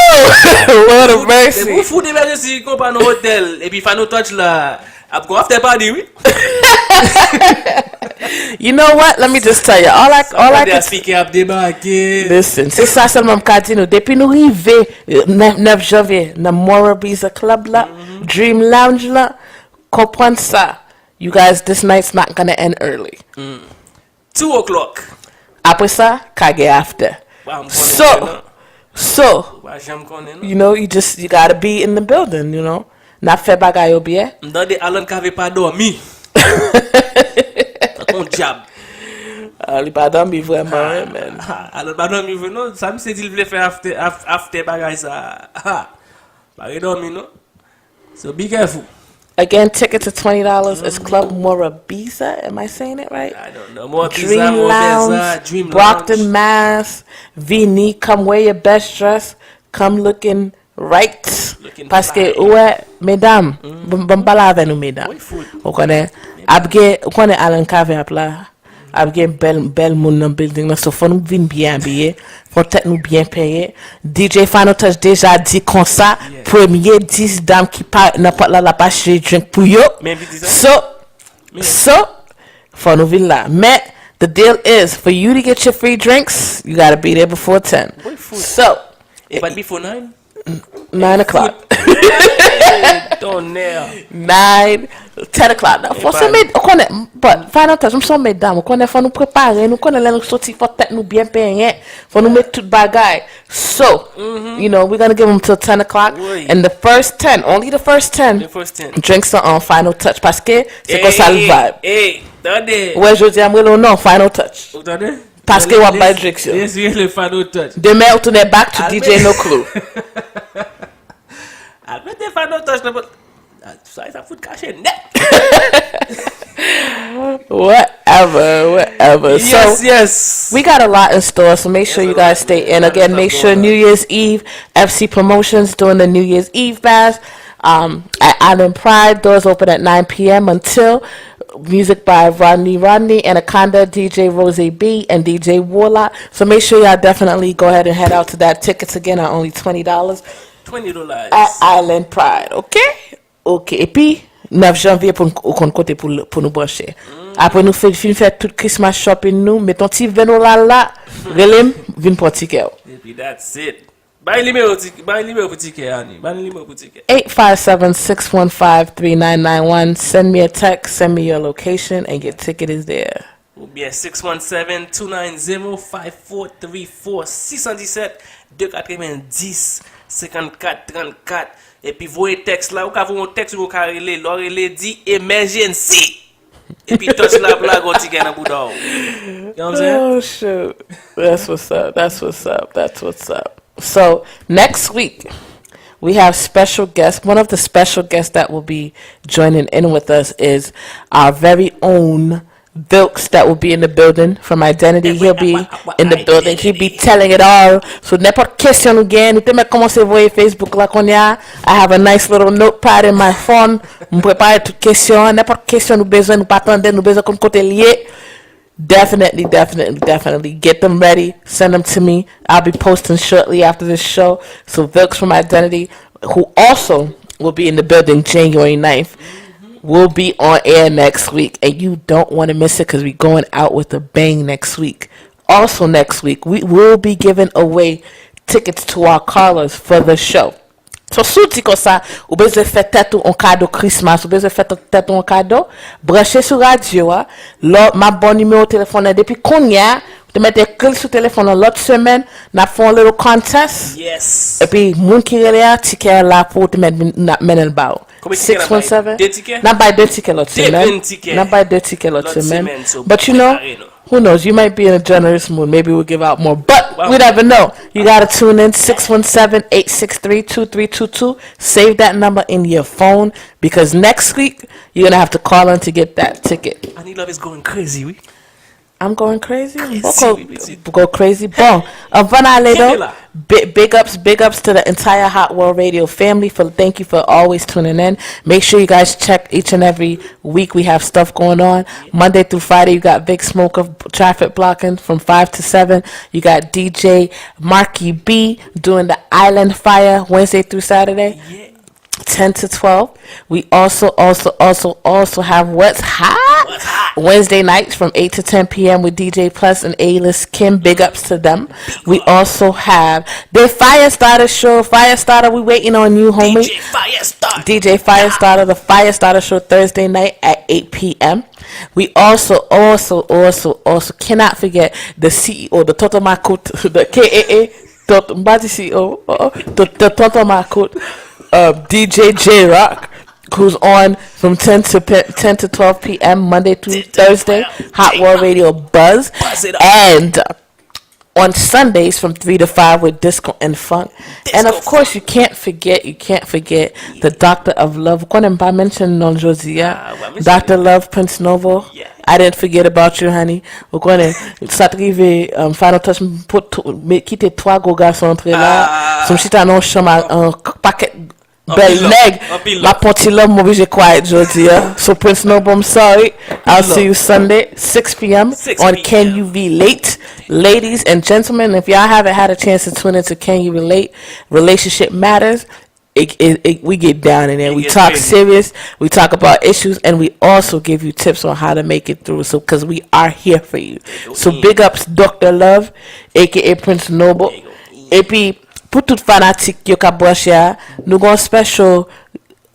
Lord of mercy. Depi ou fout emergency konpa nan otèl, epi Final Touch la, Ap gon after party, wi. You know what? Let me just tell you. All I, all I Sa can speaker ap debake. Listen, se sa sèlman m ka di nou. Depi nou rive, eh, nèf, nèf janvye, nan Mora Brisa Club la, Dream Lounge la, konprann sa. You guys, this night's not gonna end early. Two o'clock. Apre sa, ka gen after. Wa, m konnen So, demen. So, Ou pa janm konnen, non. you know, you just, you gotta be in the building, you know. N ap fè bagay yo byen. M tande Alan Cavé pa dòmi. Tankou yon dyab. Ah, li pa dòmi vrèman, wi, man. Ah, Alan pa dòmi vre, non. Sa misye di l vle fè after, af-, after bagay sa. Ah, pa redòmi, non. So be careful. Again, tickets are twenty dollars. It's Club Morabeza. Am I saying it right? I don't know. Morabeza, Dream Morabeza, Lounge, Dream Brockton, Lounge. Mass. Vini, come wear your best dress. Come looking right. Looking Paske, fly. Ou wè, medam, bon, bon, m pale avè nou, medam. Wi, fout. Ou konnen, ap gen, ou konnen Alan Cavé ap la. Ap gen bèl, bèl moun nan building nan, so fò nou vin byen abiye, fò tèt nou byen penyen. D J Final Touch deja di konsa, Yeah. premye dis dam ki parèt nan pòt la, l ap achte drink pou yo. Men vin di sa. So, Men so, fò nou vin la. Men, the deal is, for you to get your free drinks, you gotta be there before ten. Wi, fout. So, E pa before nine? Nine o'clock. Tonnerre. Nine, ten o'clock. Nan, fò se med-, ou konnen, but Final Touch, m se yon medam, ou konnen fò nou prepare, nou konnen lè nou soti, fò tèt nou byen penyen, fò nou met tout bagay. So, you know, we're gonna give them till ten o'clock, Wi. and the first ten, only the first ten, The first ten. drinks are on Final Touch, paske se konsa l vibe. Hey, tande. Ou wè, jodi a, m rele w non, Final Touch. Ou tande? Paske w ap bay drinks yo. Yes, yes, le Final Touch. Demen, ou tounen back to Al D J mete No Clue. Al mete Final Touch nan pot. Ah, sa, sa fout kache nèt. Whatever, whatever. Yes, So, yes. we got a lot in store, so make sure There's you a lot, guys stay there's in. a lot of Again, stuff make sure going on. New Year's Eve, F C Promotions doing the New Year's Eve bash, um, at Island Pride. Doors open at nine p.m. until Music by Rodney Rodney, Anaconda, D J Rose B, and D J Warlock. So make sure y'all definitely go ahead and head out to that. Tickets again are only twenty dollars Twenty dollars. at Island Pride, okay? Okay. Epi, nèf janvye pou n, ou konn kote pou, pou nou branche. Apre nou fè, fin fè tout Christmas shopping nou, met yon ti ven dola la, rele m, vin pran tikè w. Epi that's it. Bay nimewo ti-, bay nimewo pou tikè, Ani. Bay nimewo pou tikè. Eight five seven, six one five, three nine nine one. Send me a text, send me your location, and your ticket is there. Oubyen six one seven, two nine zero, five four three four, six cent dix-sept, de katrevenndis, senkannkat, trannkat. Epi voye tèks la, ou ka voye yon tèks, ou ka rele, lè w rele, di emergency. Epi tòch la ap lage yon ti kè nan bouda w. You know what I'm saying? Oh shoot. That's what's up. That's what's up. That's what's up. So next week we have special guest. One of the special guests that will be joining in with us is our very own Vilks that will be in the building from Identity. He'll be in the building. He'll be telling it all. So nenpòt kesyon nou gen, nou te mèt kòmanse voye Facebook la kounye a. I have a nice little notepad in my phone. M prepare tout kesyon an. Nenpòt kesyon nou bezwen, nou pa tande, nou bezwen konn kote l ye. Definitely, definitely, definitely get them ready. Send them to me. I'll be posting shortly after this show. So Vilks from Identity, who also will be in the building January ninth, will be on air next week, and you don't want to miss it because we're going out with a bang next week. Also next week, we will be giving away tickets to our callers for the show. So si w di konsa, ou bezwen fè tèt ou yon kado Christmas, ou bezwen fè tèt ou yon kado, branche sou radyo a, lò m ap ba w nimewo telefòn nan depi kounye a, ou te mèt ekri l sou telefòn nan lòt semèn, n ap fè yon little contest. Yes. Epi moun ki rele a, tikè a la pou ou te mèt vin, n ap mennen l ba ou. Konbyen tikè n ap bay? De tikè? N ap bay de tikè lòt De semèn. grenn tikè. N ap bay de tikè lòt Lòt semèn. Semèn, so But you know, prepare nou. Who knows? You might be in a generous mood. Maybe we'll give out more. But Wow. We never know. You got to tune in six one seven, eight six three, two three two two. Save that number in your phone because next week you're going to have to call in to get that ticket. Annie Love is going crazy, wi. I'm going crazy. I'm Crazy, going wi, pitit. to go crazy. Bon, avant d'aller Kenbe though, la. Big, big ups, big ups to the entire Hot World Radio family for thank you for always tuning in. Make sure you guys check each and every week. We have stuff going on Monday through Friday. You got Big Smoke of traffic blocking from five to seven. You got D J Marky B doing the Island Fire Wednesday through Saturday. Yeah. Ten to twelve. We also, also, also, also have What's Hot What's Hot? Wednesday nights from eight to ten p.m. with D J Plus and A-List Kim. Big ups to them. We also have the Fire Starter show. Fire Starter, we waiting on you, homie. D J Firestarter. D J Firestarter, the Firestarter show Thursday night at eight p.m. We also, also, also, also cannot forget the C E O, the Tonton Makout, the K A A, Tonton, m pa di C E O, uh-uh, the, the Tonton Makout, uh, D J J Rock, who's on from ten to pe- ten to twelve p.m. Monday through Thursday, Hot World Radio Buzz, Buzz it up. And on Sundays from three to five with Disco and Funk. And of Disco course, you can't forget, you can't forget the Doctor of Love. Ou konnen m pa mention non jodi a. Ah, w pa mention Doctor Love, Prince Noble. Yeah. I didn't forget about you, honey. Ou konnen, sa t rive, um, Final Touch, m pot, me, kite twa gwo gason antre la. Ah. So m chita nan yon chanm a, an k- pakèt bèl love, nèg. anpil M ap love. pon ti love, m oblije quiet jodi a. So Prince Noble, I'm sorry. I'll see you Sunday, six p.m. on Can You Relate. Ladies and gentlemen, if y'all haven't had a chance to tune into Can You Relate, relationship matters. It, it, it, we get down in there. It We gets talk crazy. Serious. We talk about issues, and we also give you tips on how to make it through. So, because we are here for you. So, Mm. Big ups, Doctor Love, aka Prince Noble. There you go. Epi, pou tout fanatik yo k ap branche a, nou gon special,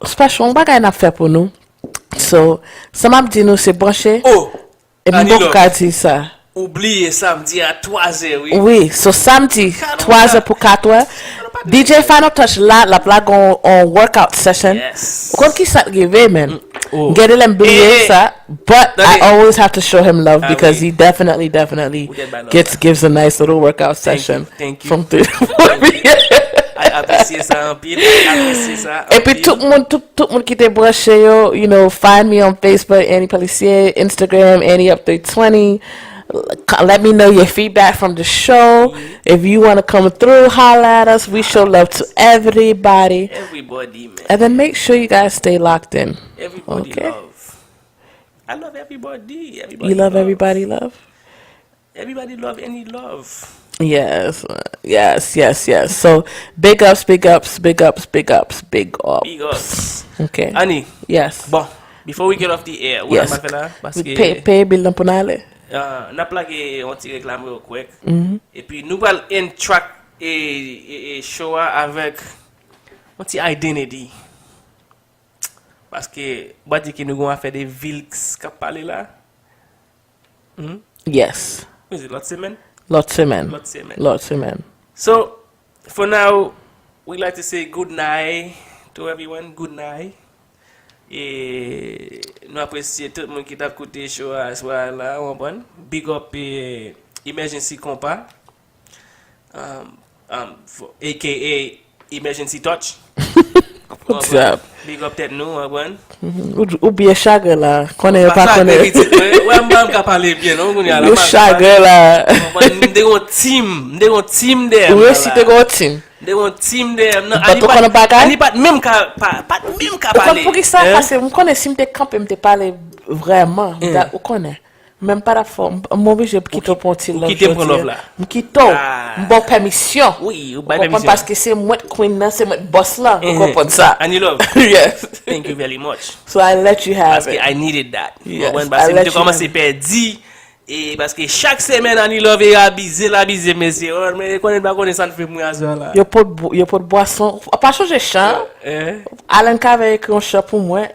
special, yon bagay n ap fè pou nou. So, sa m ap di nou, se branche. Oh, Epi m Annie poko Love. Ka di sa. Oubliye samdi a twazè, wi. Wi, so samdi, Kado twazè sa. Pou katwè. D J Final Touch la, l ap lage yon, yon workout session. Yes. Ou konn ki sa k rive, man? Oh. Gade lè m bliye Eh, eh. Sa, but I Tande. always have to show him love Ah, because wi. He definitely, definitely Ou dead by love. Gets, gives a nice little workout Thank you, session thank you. From three to four p.m. I apresye sa anpil, I apresye sa anpil. Epi tout moun, tout, tout moun ki te branche yo, you know, find me on Facebook, Annie Pellicier, Instagram, Annie Up three twenty. Let me know your feedback from the show. If you want to come through, holla at us. We show love to everybody. Everybody, man. And then make sure you guys stay locked in. Everybody Okay. Love. I love everybody. Everybody You love everybody love? Everybody love Annie Love. Yes, yes, yes, yes. So, big ups, big ups, big ups, big ups, big ups. Big ups. Okay. Annie, Yes. Bon, before we get off the air, ou la Yes. Ma fè la? Paske Pay, pay bill nan pou n ale. Ah, n ap lage yon ti reklam real quick. Mhm. Epi nou pral end track e, e, e show a avèk yon ti identity. Paske, ou pa di ke nou gon afè de Vilks k ap pale la? Hmm? Yes. Mwen se lòt semèn? Lòt semèn. Lòt semèn. Lòt semèn. So, for now, we like to say good night to everyone. Good night. E nou apresye tout moun ki t ap koute show a aswè a la, w konprann? Big up, eh, Emergency Compa, um, um, for, A K A Emergency Touch. What's up? Big up tèt nou, w konprann? Mhm. Ou, ou byen chagren la. Konnen yo pa konnen. Chagren pitit, mwen, wè, m pa ka pale byen, non, kounye a la. Yo chagren la. W konprann? M te gon team, m te gon team dèyè m. Ou resi te gon team. M te gon team dèyè m nan. But ou konnen bagay? Ani pa t menm ka, pa, pa t menm ka pale. Ou konn poukisa? Paske m konnen si m te kanpe, m te pale vrèman, ou konnen. Men m pa t ap fè w. M, m oblije kite w pran ti love jodi a. Ou kite m pran love la. M kite w. M ba w pèmisyon. Wi, ou bay pèmisyon. Ou konprann? Paske se mwen k queen nan, se mwen k boss lan. Ou konprann sa? Annie Love. Yes. Thank you very much. So I let you have it. Paske I needed that. Yes, I let you have it. Ou konprann? Paske m te kòmanse pèdi. E paske chak semèn Annie Love e abize l, abize mesye. Oh, men konnen pa konnen sa n fè pou mwen aswè la. Yo pot bwa-, yo pot bwason. Pa chonje chan. Eh. Alan Cavé ekri yon chan pou mwen.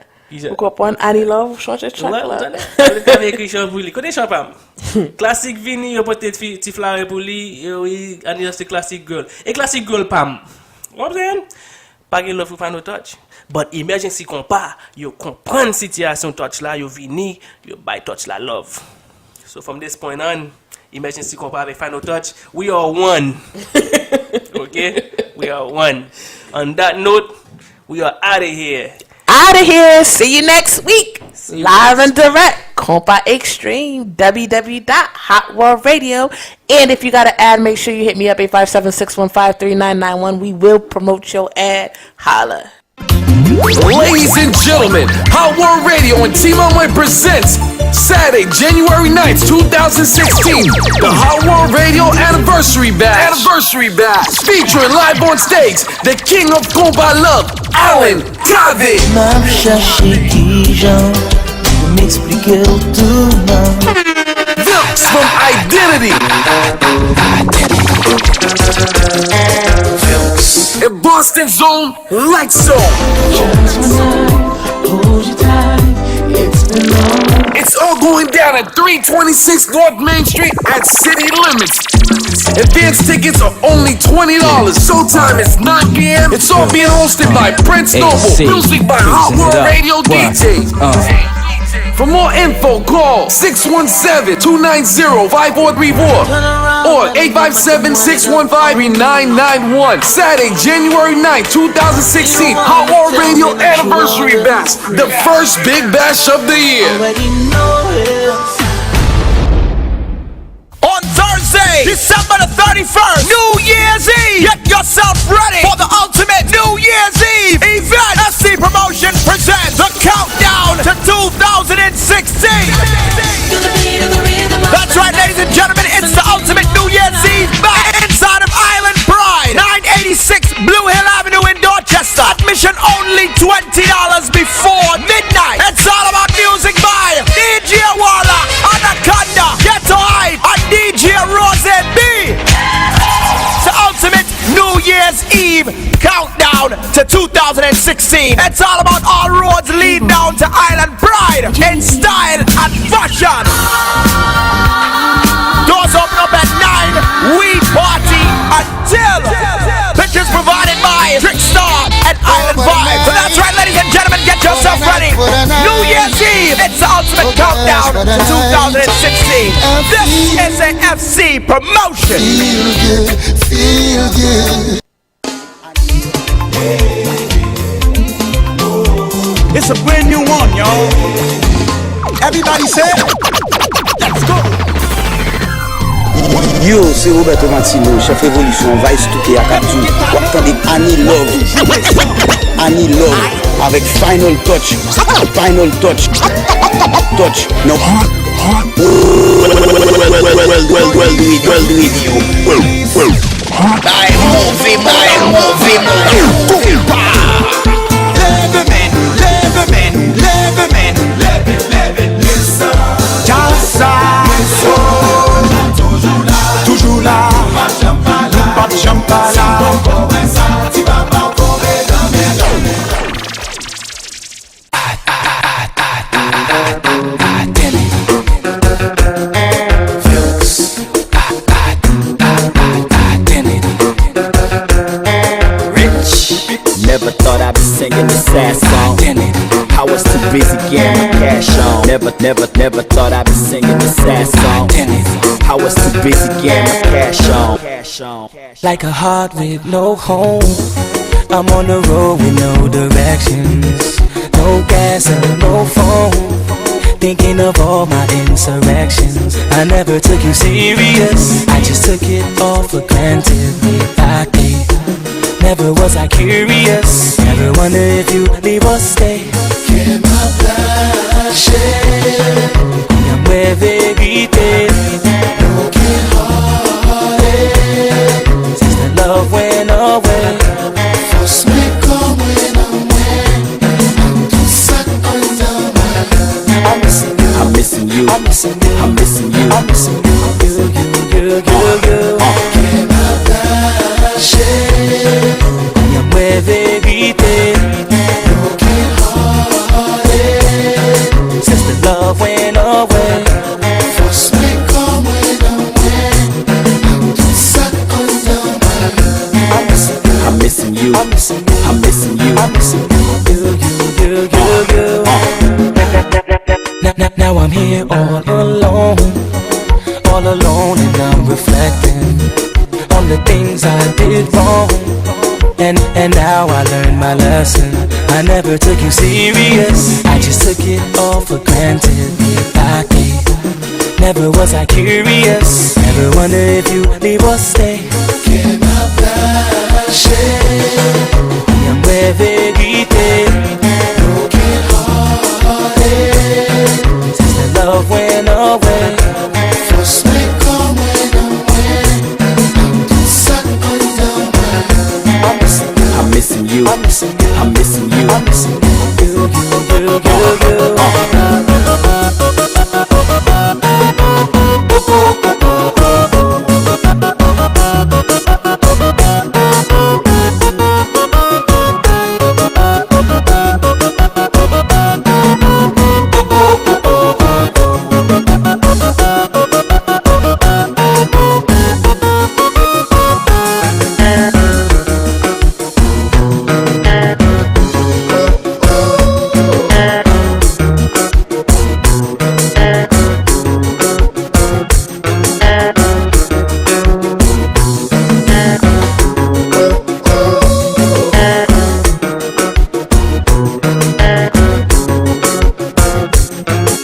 Ou konprann? Annie Love, chonje track la. Ou tande? Alan Cavé ekri chan pou li. Kote chan pa m? Klasik vini, yo pote ti, ti flare pou li. Yo, wi, Annie Love se classic girl. E classic girl pa m. Ou konprann? Pa gen love pou Final Touch. But Emergency Compa, yo konprann sitiyasyon Touch la, yo vini, yo bay Touch la love. So from this point on, Emergency Compa avèk Final Touch, we are one. Okay? We are one. On that note, we are out of here. Out of here. See you next week. Live and direct. Compa Extreme, W W W dot hot world radio. And if you got an ad, make sure you hit me up, eight five seven, six one five, three nine nine one. We will promote your ad. Holla. Ladies and gentlemen, Hot World Radio and Team Amway presents Saturday, January ninth, two thousand sixteen, the Hot World Radio Anniversary Bash. Anniversary Bash. Featuring live on stage, the king of compa love, Alan Cavé. M ap chache kijan pou m eksplike w tou, man. Vilks from Identity. E Boston Zone Lights On. It's all going down at three twenty-six North Main Street at City Limits. Advance tickets are only twenty dollars. Showtime is nine p.m. It's all being hosted by Prince Noble. Music by Hot World Radio D Js. For more info, call six one seven, two nine zero, five four three four or eight five seven, six one five, three nine nine one. Saturday, January ninth, two thousand sixteen, Hot World Radio Anniversary Bash, the first big bash of the year. On Thursday, December the thirty-first, New Year's Eve, get yourself ready for the ultimate New Year's Eve event. S C Promotion presents the Countdown to two thousand sixteen. That's right, ladies and gentlemen, it's the ultimate New Year's Eve bash inside of Island Pride, nine eighty-six Blue Hill Avenue in Dorchester. Admission only twenty dollars before midnight. It's all about music by D J Walla, Anaconda, Ghetto Hype, and D J Rose B. It's the ultimate New Year's Eve countdown to two thousand sixteen. It's all about all roads lead down to Island Pride in style and fashion. Doors open up at nine. We party until. Pictures provided by Trickstar and Island Vibes. So that's right, ladies and gentlemen, get yourself ready. New Year's Eve, it's the ultimate countdown to two thousand sixteen. This is a F C promotion. Feel good, feel good. It's a brand new one, y'all. Everybody say, let's go. Yo, se Roberto Martino, chèf revolisyon Vice two K a k ap di w, w ap tande Annie Love. Annie Love avèk Final Touch. Final Touch. Touch. Non. World, world, world, world, world radio. Bay move, bay move, move. Konpa. Leve men, leve men, leve men. Leve, leve, leve sa. Djaz sa. Toujou la. Toujou la. Nou p ap janm pa la. Nou p ap janm pa la. Si w poko wè sa, ti papa w konbe nan men. getting my cash on. Never, never, never thought I'd be singing this sad song. I was too busy getting my cash on. Like a heart with no home. I'm on the road with no directions. No gas and no phone. Thinking of all my insurrections. I never took you serious. I just took it all for granted. Me, I did. Never was I curious. Never wonder if you leave or stay. Ke m ap kache. Kounye a m wè verite. Broken hearted. Since the love went away. Fòs mwen kò mwen nan mwen. Ak tout sa k anndan mwen. I'm missing you. I'm missing you. I'm missing you. I'm missing you. I'm missing you. You, you, you, you, you. Ke m ap kache. Kounye a m wè verite. Broken hearted. Since the love went away. Fòs mwen kò mwen nan mwen. Ak tout sa k anndan mwen. I'm missing you. I'm missing you. I'm missing you. I'm missing you. I'm missing you. You, you, you, you, you. Now, now, now I'm here all alone, all alone, and I'm reflecting on the things I did wrong. And, and now I learned my lesson. I never took you serious. I just took it all for granted. Me, I did. Never was I curious. Never wonder if you leave or stay. Ke m ap kache. Kounye a m wè verite. Broken hearted. Since the love went away. Fòs mwen kò mwen nan mwen. Ak tout sa k anndan mwen. I'm missing you. I'm missing you. I'm missing you. I'm missing you. I'm missing you. You, you, you, you, you.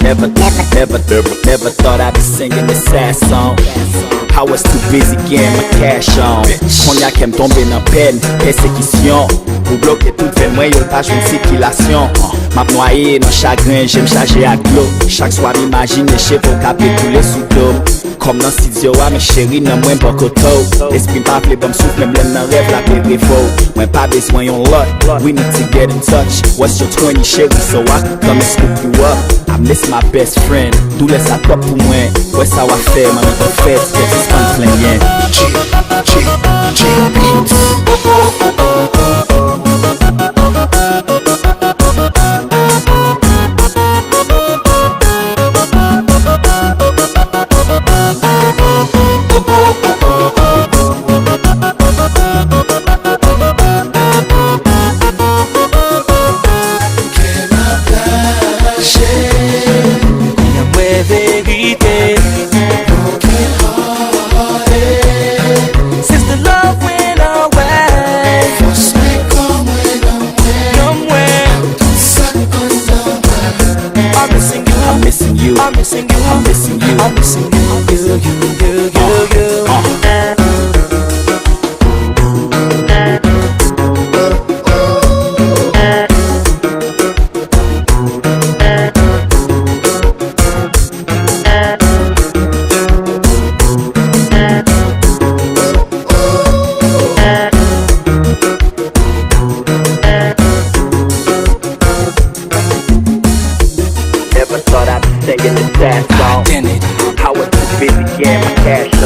Never, never, never, never thought I'd be singing this sad song. I was too busy getting my cash on. Kounye a kè m tonbe nan pèn, pèsekisyon. Ou bloke tout venn mwen yo, l pa jwenn sikilasyon. M ap nwaye nan chagren, je m chaje ak dlo. Chak swa m imajine cheve w k ap koule sou do m. Kòm nan estidyo a, men cheri, nan mwen bò kote w. Lespri m pa vle ban m souf, menm lè m nan rèv, l ap reve w. Mwen pa bezwen yon lòt. We need to get in touch. What's your twenty, cheri, so I can come and scoop you up? I miss my best friend. Doulè sa twòp pou mwen. Wè sa w ap fè, manmi, konfèt, fè sispann plenyen. Chip, chip, chip beats. Kè m ap kache. Kounye a m wè verite. Broken hearted. Since the love went away. Fòs mwen kò mwen nan mwen. Nan mwen. Ak tout sa k anndan mwen. I'm missing you. I'm missing you. I'm missing you. I'm missing you. I'm missing you. You, you, you, you, you. Never thought I'd be singing this sad song. I was too busy getting my cash